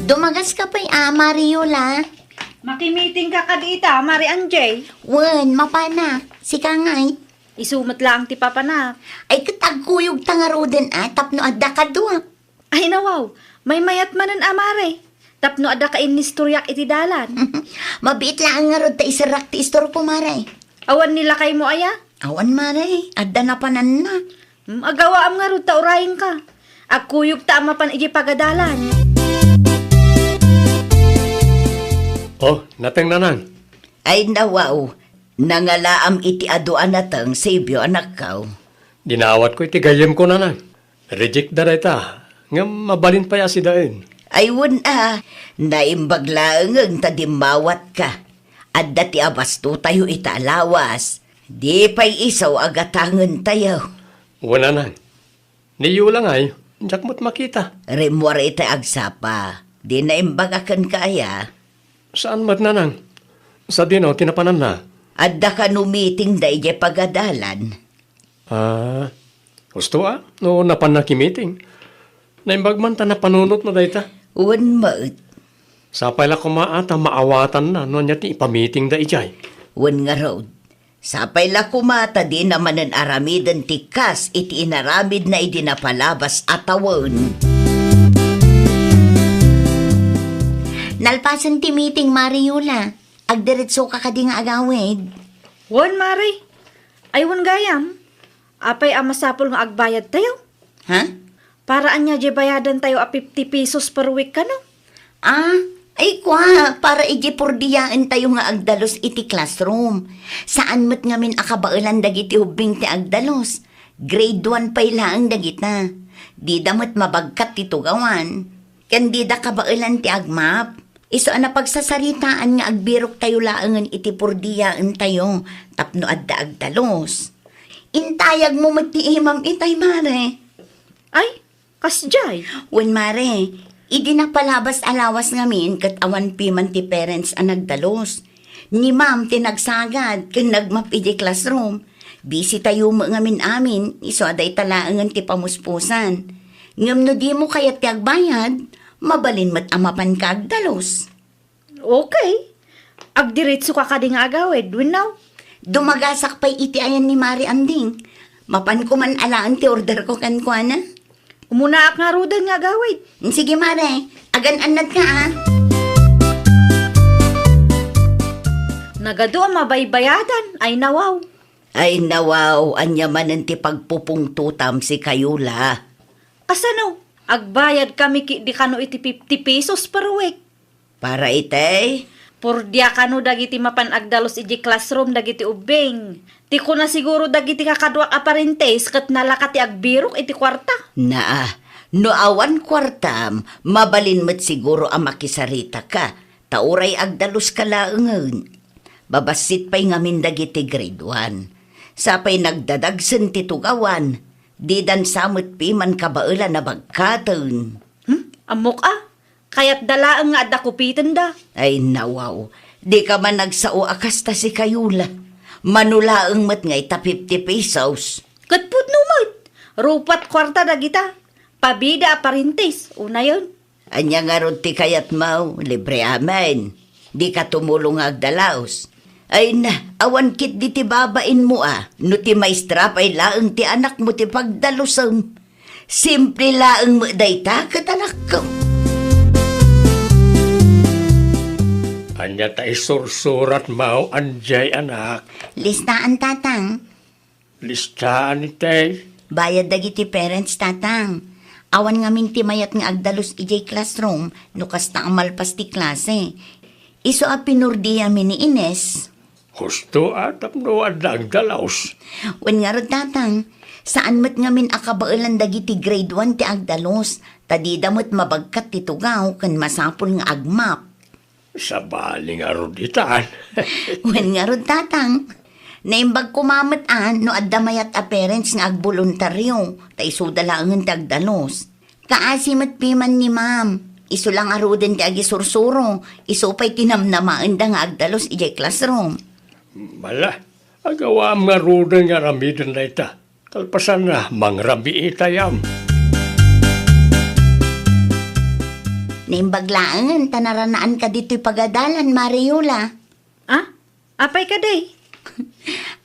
Dumagaska pay a, Mari Yola. Makimitingka kadi ita, Mari Anjay. Wen, mapana. Sika ngay? Isu met laeng ti papanak. Ay, ket agkuyogta ngaruden a, tapno adda kadua. Ay, nawaw, maymayat manen a, Mare, tapno adda ka innistoriak iti dalan. Mabiit laeng ngarud ta iserrak ti istorko, Mare. Awan ni lakaymo aya? Awan, Mare, adda napananna. Hmm, agawaam ngarud ta urayengka. Agkuyogta a mapan idiay pagadalan. Oh, nateng, nanang. Ay, nawaw, nangalaam iti adu a nateng, Sibyo, anakko. Dinawatko iti gayyemko, nanang. Reject da dayta, ngem mabalin pay a sidaen. Ay, wen a, naimbag laengen ta dimmawatka. Adda ti abastotayo ita a lawas. Di pay isu a gatangentayo. Wen, nanang. Ni Yola ngay, diak met makita. Rimmuar iti agsapa. Di naimbag a kenka aya. Saan met, nanang? Sadino ti napananna? Adda kano meetingda idiay pagadalan? Ah, husto a, no napanna kimiting. Naimbag man ta napanunotna dayta. Wen met. Sapay la koma a ta maawatanna no ania ti ipamitingda idiay. Wen ngarud. Sapay la koma ta dina manen aramiden ti kas iti inaramidna idi napalabas a tawen. Nalpasen ti meeting, Mari Yola. Agdiretsoka kadi nga agawid? Wen, Mari. Ay, wen gayam. Apay a masapul nga agbayadtayo? Ha? Para ania diay bayadantayo a fifty pesos per week kano? Ah, ay kua, para idiay purdiyaentayo nga agdalus iti classroom. Saan met ngamin a kabaelan dagiti hubbing ti agdalus. Grade one pay laeng dagita. Dida met mabagkat ti tugawan. Ken dida kabaelan ti agmap. Isu a napagsasaritaan nga agbiroktayo laengen iti purdiyaentayo tapno adda agdalus. Intayagmo met ti imam itay, mare. Ay, kasdiay? Wen, mare, idi napalabas a lawas ngamin ket awan piman ti parents a nagdalus. Ni ma'am ti nagsagad ken nagmap idiay classroom. Busy tayo met ngamin amin, isu a dayta laengen ti pamuspusan. Ngem no dimo kayat ti agbayad, mabalin met a mapanka agdalus. Okay. Agdiretso ka kadi nga agawid, wenno? Dumagasak pay iti ayan ni Mare Anding. Mapan ko man alaen ti order ko kenkuana. Umunaak ngaruden nga agawid. Sige, Mare. Agan-annad ka, ah. Nagadu a mabaybayadan, ay nawaw. Ay nawaw, ania manen ti pagpupungtotam sikayo la? Kasano? Agbayad kami ki-, di kano iti fifty pesos per week. Para itay? Purdia kano dagiti mapan agdalus idiay classroom dagiti ubbing. Ti kuna siguro dagiti kakaduak a parentes ket nalaka ti agbirok iti kuarta. Naa, no awan kuartam, mabalin met siguro a makisaritaka, ta uray agdaluska laengen. Babassit pay ngamin dagiti grade one. Sapay nagdadagsen ti tugawan, didan sa met piman kabaelan a bagkaten. Hmm? Ammok a, kayatda laeng nga adda kupitenda. Ay, nawaw. Dika man nagsao a kasta sikayo la. Mano laeng met nga ita fifty pesos. Ket pudno met. Rupat kuarta dagita. Pabida a parentes, unayen. Ania ngarud ti kayatmo? Libre amin. Dika tumulong nga agdalus. Ay na, awan ketdi ti babainmo a, no ti maestra pay laeng ti anakmo ti pagdalusem. Simple laeng met dayta ket anakko. Ania ta isursuratmo, anjay anak? Listaan, tatang. Listaan itay. Bayad dagiti parents, tatang. Awan ngamin ti mayat nga agdalus idiay classroom no kasta a malpas ti klase. Isu a pinurdiami ni Ines. Husto a tapno adda agdalus. Wen ngarud, tatang, saan met ngamin a kabaelan dagiti grade one ti agdalus, ta dida met mabagkat ti tugaw ken masapul nga agmap. Sabali ngarud itan. Wen ngarud, tatang. Naimbag koma met a no adda mayat a parents nga agboluntario, ta isuda laengen ti agdalus. Kaasi met piman ni ma'am. Isu la ngaruden ti agisursuro, isu pay ti namnamaenda nga agdalus idiay classroom. Mala, agawam ngaruden nga aramiden dayta. Kalpasanna, mangrabii itayam. Naimbag laengen ta naranaanka ditoy pagadalan, Mare Yola. Ah? Apay kadi?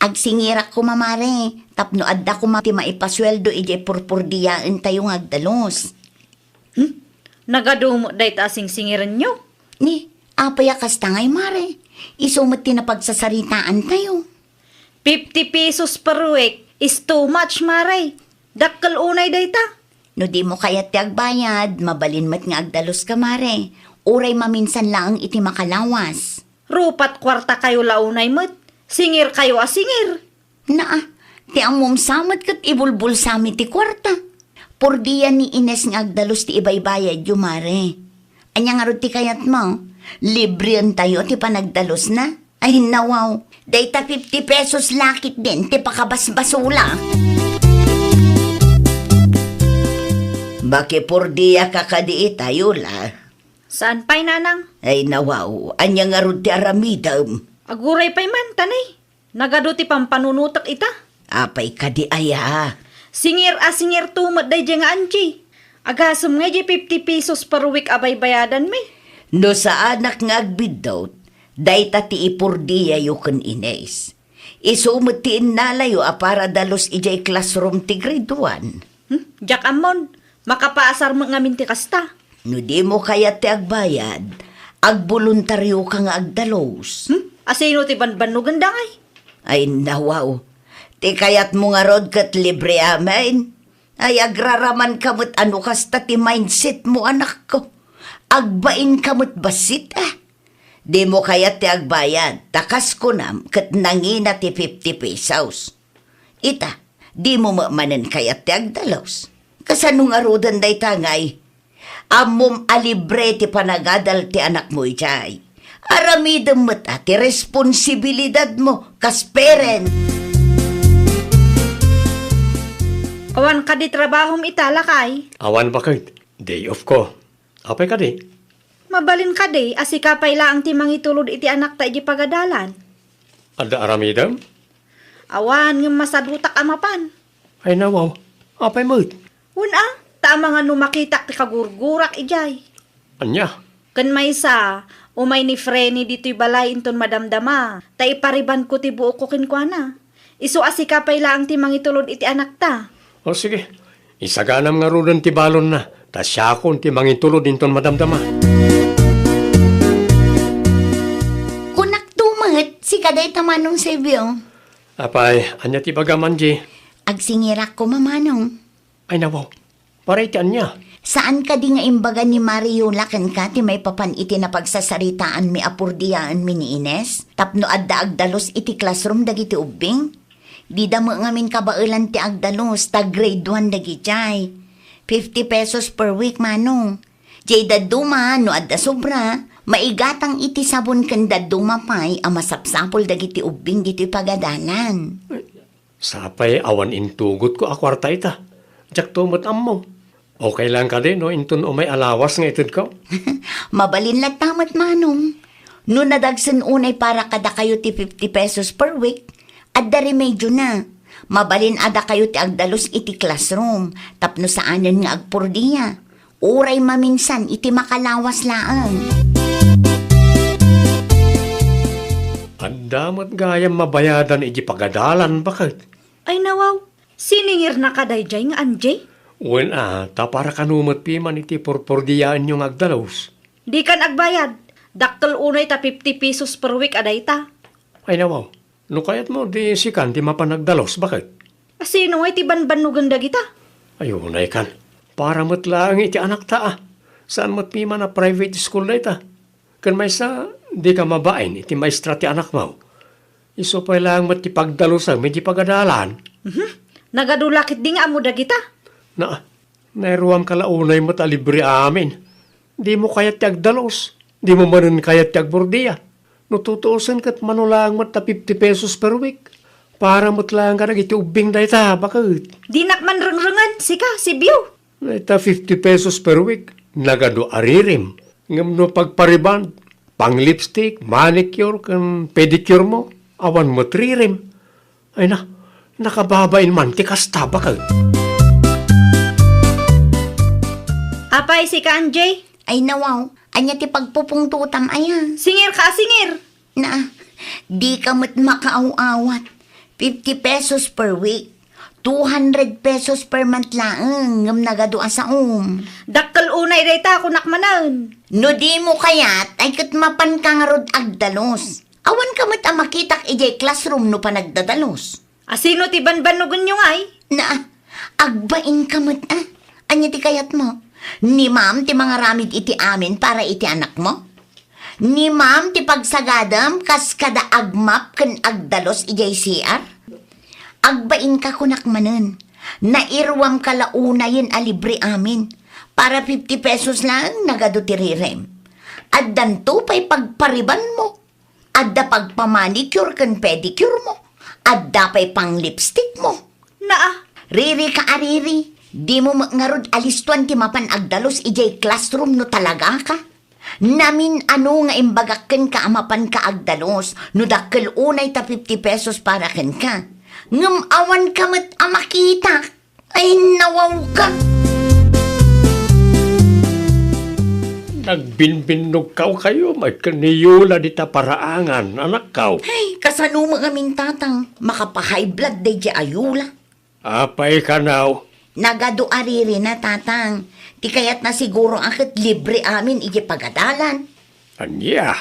Agsingirak koma, Mare, tapno adda koma ti maipasueldo idiay purpurdiaentayo nga agdalus. Hmm? Nagadu met dayta a singsingirenyo? Ni, apay a kasta ngay, Mare? Isu met ti napagsasaritaantayo. Fifty pesos per week is too much, Mare. Dakkel unay dayta. No dimo kayat ti agbayad, mabalin met nga agdaluska, Mare. Uray maminsan laeng iti makalawas. Rupat kuartakayo la unay met. Singirkayo a singir. Naa, ti ammom sa met ket ibulbulsami ti kuarta. Purdia ni Ines nga agdalus ti ibaybayadyo, Mare. Ania ngarud ti kayatmo? Libreentayo ti panagdalusna? Ay, nawaw. Dayta fifty pesos la ketdin ti pakabasbasula. Makipurdiaka kadi ita, Yola? Saan pay, Nanang? Ay, nawaw. Ania ngarud ti aramidem? Aguray pay man, ta ni. Nagadu ti pampanunotek ita. Apay kadi aya? Singir a singirto met daydiay nga Angie. Agasem nga diay fifty pesos per week a baybayadanmi. No saanak nga agbiddut, dayta ti ipurdiayo ken Ines. Isu met ti innalayo a para dalus idiay classroom ti grade one. Hmm? Diak ammon, makapaasar met ngamin ti kasta. No dimo kayat ti agbayad, agbuluntarioka nga agdalus. Hmm? Asino ti banbannogenda ngay? Ay, nawaw. Ti kayatmo ngarud ket libre amin. Ay, agraramanka met a no kasta ti mindsetmo, anakko. Agbainka met bassit, a. Dimo kayat ti agbayad, ta kas kunam ket nangina ti fifty pesos. Ita, dimo met manen kayat ti agdalus. Kasano ngaruden dayta ngay? Ammom a libre ti panagadal ti anakmo idiay. Aramidem met a ti responsibilidadmo kas parent. Awan kadi trabahom ita, lakay? Awan baket. Day off ko. Apay kadi? Mabalin kadi a sika pay laeng ti mangitulod iti anakta idiay pagadalan? Adda aramidem? Awan, ngem masadutak a mapan. Ay nawaw, apay met? Wen a, ta amangan no makitak ti kagurgurak idiay. Ania? Ken maysa, umay ni Frenny ditoy balay inton madamdama, ta iparibanko ti buokko kenkuana. Isu a sika pay laeng ti mangitulod iti anakta. O sige, isaganam ngaruden ti balonna, ta siakon ti mangitulod inton madamdama. Kunakto met, sika dayta Manong Silvio. Apay, ania ti ibagam, Angie? Agsingirak koma, Manong. Ay nawaw, para iti ania? Saan kadi nga imbaga ni Mariola kenka ti maipapan iti napagsasaritaanmi a purdiyaenmi ni Ines tapno adda agdalus iti classroom dagiti ubbing? Dida met ngamin kabaelan ti agdalus ta grade one dagijay. Fifty pesos per week, Manong. Jay dadduma, no adda sobra, maigatang iti sabon ken dadduma pay a masapsapul dagiti ubbing ditoy pagadalan. Sapay awan intugotko a kuarta ita. Diakto met ammo. Okay lang kadi no inton umay a lawas nga itedko? Mabalin latta met, Manong. No nadagsen unay para kadakayo ti fifty pesos per week, adda remedyona. Mabalin a dakayo ti agdalus iti classroom tapno saanen nga agpurdia. Uray maminsan iti makalawas laeng. Adda met gayam mabayadan iti pagadalan, baket. Ay nawaw, siningirnaka daydiay nga Angie? Wen a, ta para kano met piman iti purpurdiyaenyo nga agdalus. Dikan agbayad. Dakkel unay ta fifty pesos per week a dayta. Ay nawaw, no kayatmo, di sikan ti mapan agdalus, baket? Asino ngay ti banbannogen dagita? Ay, unay kan. Para met laeng iti anakta a. Saan met piman a private school dayta. Ken maysa, dika mabain iti maestra ti anakmo. Isu pay laeng met ti pagdalusem iti pagadalan. Mhm. Nagadu la ketdi nga ammo dagita. Na, nairuamka la unay met a libre amin. Dimo kayat ti agdalus, dimo manen kayat ti agburdia. No tutuosen ket mano laeng met ta fifty pesos per week. Para met laeng kadagiti ubbing dayta, baket. Dinak man rengrengen, sika, Sibyo. Dayta fifty pesos per week, nagadu a ririm. Ngem no pagpariban, pang-lipstick, manicure, ken pedicure mo, awan met ririm. Ay na, nakababain man ti kasta, baket. Apay, sika, Angie? Ay, nawaw. Ania ti pagpupungtotam, aya? Singirka a singir! Na, dika met makaaw-awat. Fifty pesos per week. Two hundred pesos per month laeng, ngem nagadu a saom. Dakkel unay dayta, kunak manen. No dimo kayat, ay ket mapanka ngarud agdalus. Awanka met a makitak idiay classroom no panagdadalus. Asino ti banbannogenyo ngay? Na, agbainka met, a? Ania ti kayatmo? Ni Ma'am ti mangaramid iti amin para iti anakmo? Ni Ma'am ti pagsagadam kas kada agmap ken agdalus idiay C R? Agbainka, kunak manen. Nairuamka la unayen a libre amin. Para fifty pesos laeng, nagadu ti rirem. Addanto pay pagparibanmo. Adda pagpamanicure ken pedicure mo. Adda pay pang-lipstick mo. Naa. Ririka a riri, dimo met ngarud alistuan ti mapan agdalus idiay classroom no talagaka. Namin-ano nga imbagak kenka a mapanka agdalus no dakkel unay ta fifty pesos para kenka. Ngem awanka met a makitak. Ay, nawawka! Nagbinbinnogkaw kayo, may kaniyola dita paraangan, anakkaw. Ay, kasano mo amin, tatang? Makapa-high blood day di ayula. Apay kanaw? Nagadu a riri na, tatang. Ti kayat na siguro a ket libre amin iti pagadalan. Ania?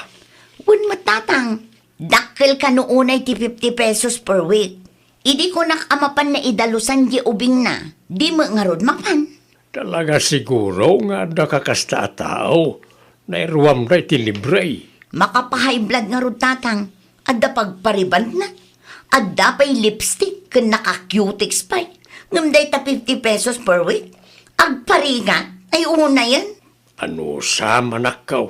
Wen met, tatang. Dakkel kano unay ti fifty pesos per week. Idi kunak a mapan naidalusan di ubingna, di met ngarud mapan. Talaga siguro nga adda ka kasta a tao, nairuamda iti libre. Makapa-high blood ngarud, tatang. Adda pagparibandna. Adda pay lipstick ken naka-cutex pay. Ngem dayta fifty pesos per week, agparigat, ay unayen. Anusam, anakkaw?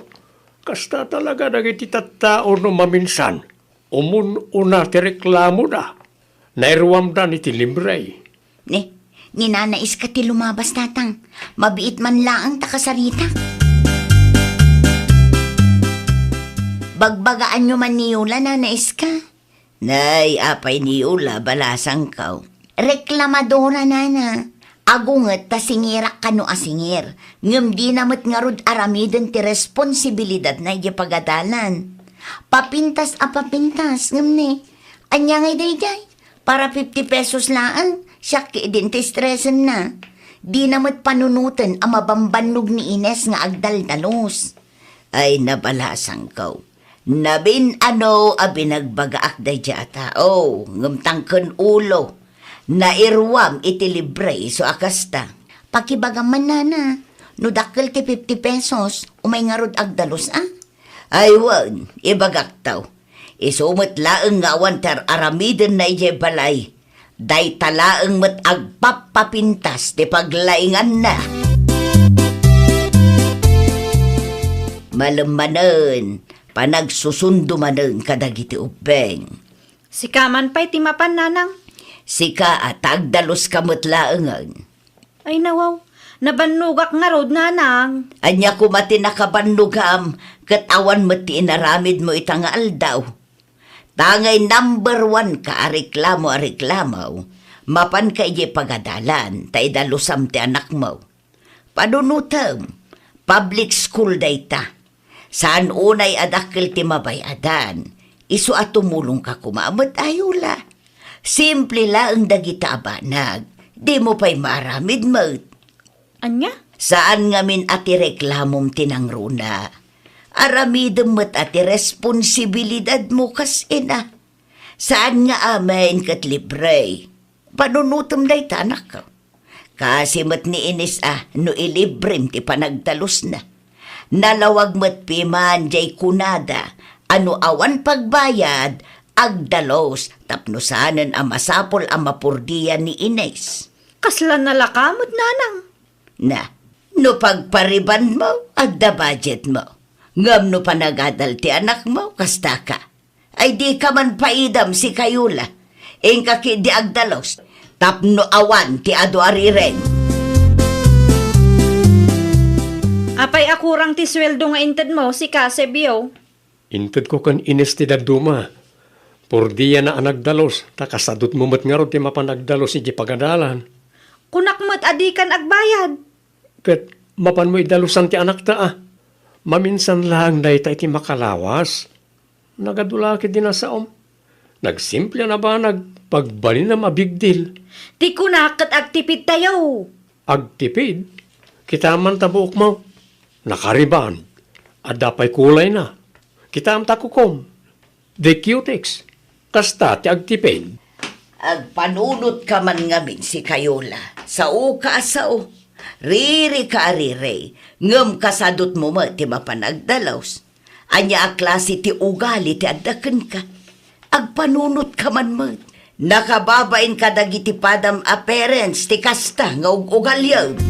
Kasta talaga dagiti tattao no maminsan. Umun-una ti reklamoda. Nairuamdan iti libre. Ni, Ni Nana Iska ti lumabas, Tatang. Mabiit man laeng ta kasaritak. Bagbagaanyo man ni Yola, Nana Iska. Nay, apay ni Yola, balasangko? Reklamadora, Nana. Agunget ta singirak kano a singir, ngem dina met ngarud aramiden ti responsibilidatna idiay pagadalan. Papintas a papintas, ngem ne, ania ngay daydiay? Para fifty pesos laeng, siak ketdin ti estresenna. Dina met panunoten a mabambannog ni Ines nga agdaldalus. Ay, nabalasangko. Nabin-ano a binagbagaak daydiay a tao, ngem tangken ulo. Nairuam iti libre isu a kasta. Pakibagam man, Nana, no dakkel ti fifty pesos, umay ngarud agdalus a? Ay wen, ibagakto. Isu met laeng nga awan ti ar-aramidenna idiay balay. Dayta laeng met agpappapintas ti paglainganna. Malem manen, panagsusundo manen kadagiti ubbing. Sika man pay ti mapan, Nanang. Sika a ta agdaluska met laengen. Ay, nawaw, nabannogak ngarud, Nanang. Ania koma ti nakabannogam ket awan met ti inaramidmo ita nga aldaw? Tangay number one ka a reklamo a reklamo, mapanka idiay pagadalan ta idalusam ti anakmo. Panunotem, public school dayta. Saan unay a dakkel ti mabay-adan, isu a tumulongka koma met a Yola. Simple laeng dagita a banag, dimo pay maaramid met. Ania? Saan ngamin a ti reklamom ti nangruna. Aramidem met a ti responsibilidadmo kas ina. Saan nga amin ket libre. Panunotem dayta, anakko. Kasi met ni Ines a no ilibrem ti panagdalusna. Nalawag met piman diay kunada a no awan pagbayad, agdalus tapno saanen a masapul a mapurdian ni Ines. Kasla nalaka met, Nanang. Na, no pagparibanmo, adda budgetmo. Ngem no panagadal ti anakmo, kastaka. Ay dika man paidam sika Yola. Inka ketdi agdalus, tapno awan ti adu a rireng. Apay a kurang ti sueldo nga intedmo, sika, Sebio? Intedko ken Ines ti dadduma. Purdiana a nagdalus, ta kasadutmo met ngarud ti mapan agdalus idiay pagadalan. Kunak met a dikan agbayad. Ket mapanmo idalusan ti anakta a. Maminsan laeng dayta iti makalawas. Nagadu la ketdi a saom. Nagsimple a banag, pagbalinam a big deal. Ti kunak ket agtipidtayo. Agtipid? Kitaem man ta buokmo. Nakariban. Adda pay kulayna. Kitaem ta kukom. The Cutex. Kasta ti agtipid. Agpanunotka man ngamin sika Yola. Saoka a sao. Ririka a riri. Ngem kasadutmo met ti mapan agdalus. Ania a klase ti ugali ti adda kenka? Agpanunotka man met. Nakababain kadagiti padam a parents ti kasta nga ug-ugaliem.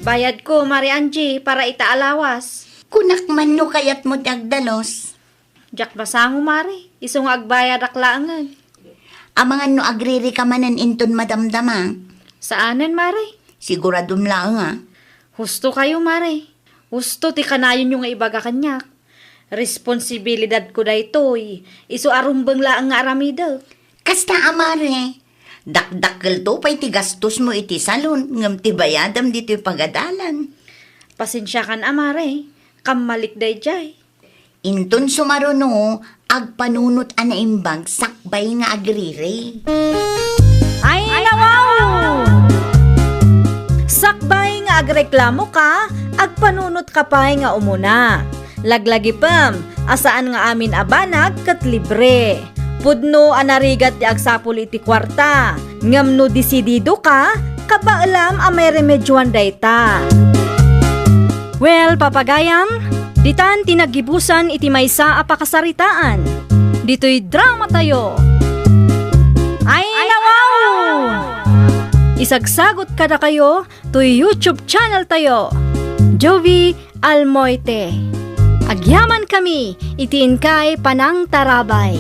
Bayadko, Mare Angie, para ita a lawas. Kunak man no kayatmo ti agdalus. Diak masango, Mare. Isu nga agbayadak laengen. Amangan no agririka manen inton madamdama. Saanen, Mare. Siguradom laeng a. Husto kayo, Mare. Husto ti kanayonyo nga ibaga kaniak. Responsibilidadko daytoy. Isu a rumbeng laeng nga aramidek. Kasta a, Mare. Dakdakkelto pay ti gastosmo iti salon, ngem ti bayadam ditoy pagadalan. Pasensiakan a, Mare. Kammalik daydiay. Inton sumaruno, agpanunot a naimbag sakbay nga agriri. Ay, nawaw! Sakbay nga agreklamo ka, agpanunot ka pay nga umuna. Laglagipem a saan nga amin a banag ket libre. Pudno a narigat ti agsapul iti kuarta, ngem no desidido ka, kabaelam a mairemedioan dayta. Well, papagayam, ditan ti naggibusan iti maysa a pakasaritaan. Ditoy drama tayo. Ay, nawaw! Isagsagot kadakayo toy YouTube channel tayo, Jovie Almoite. Agyaman kami iti inkay panangtarabay.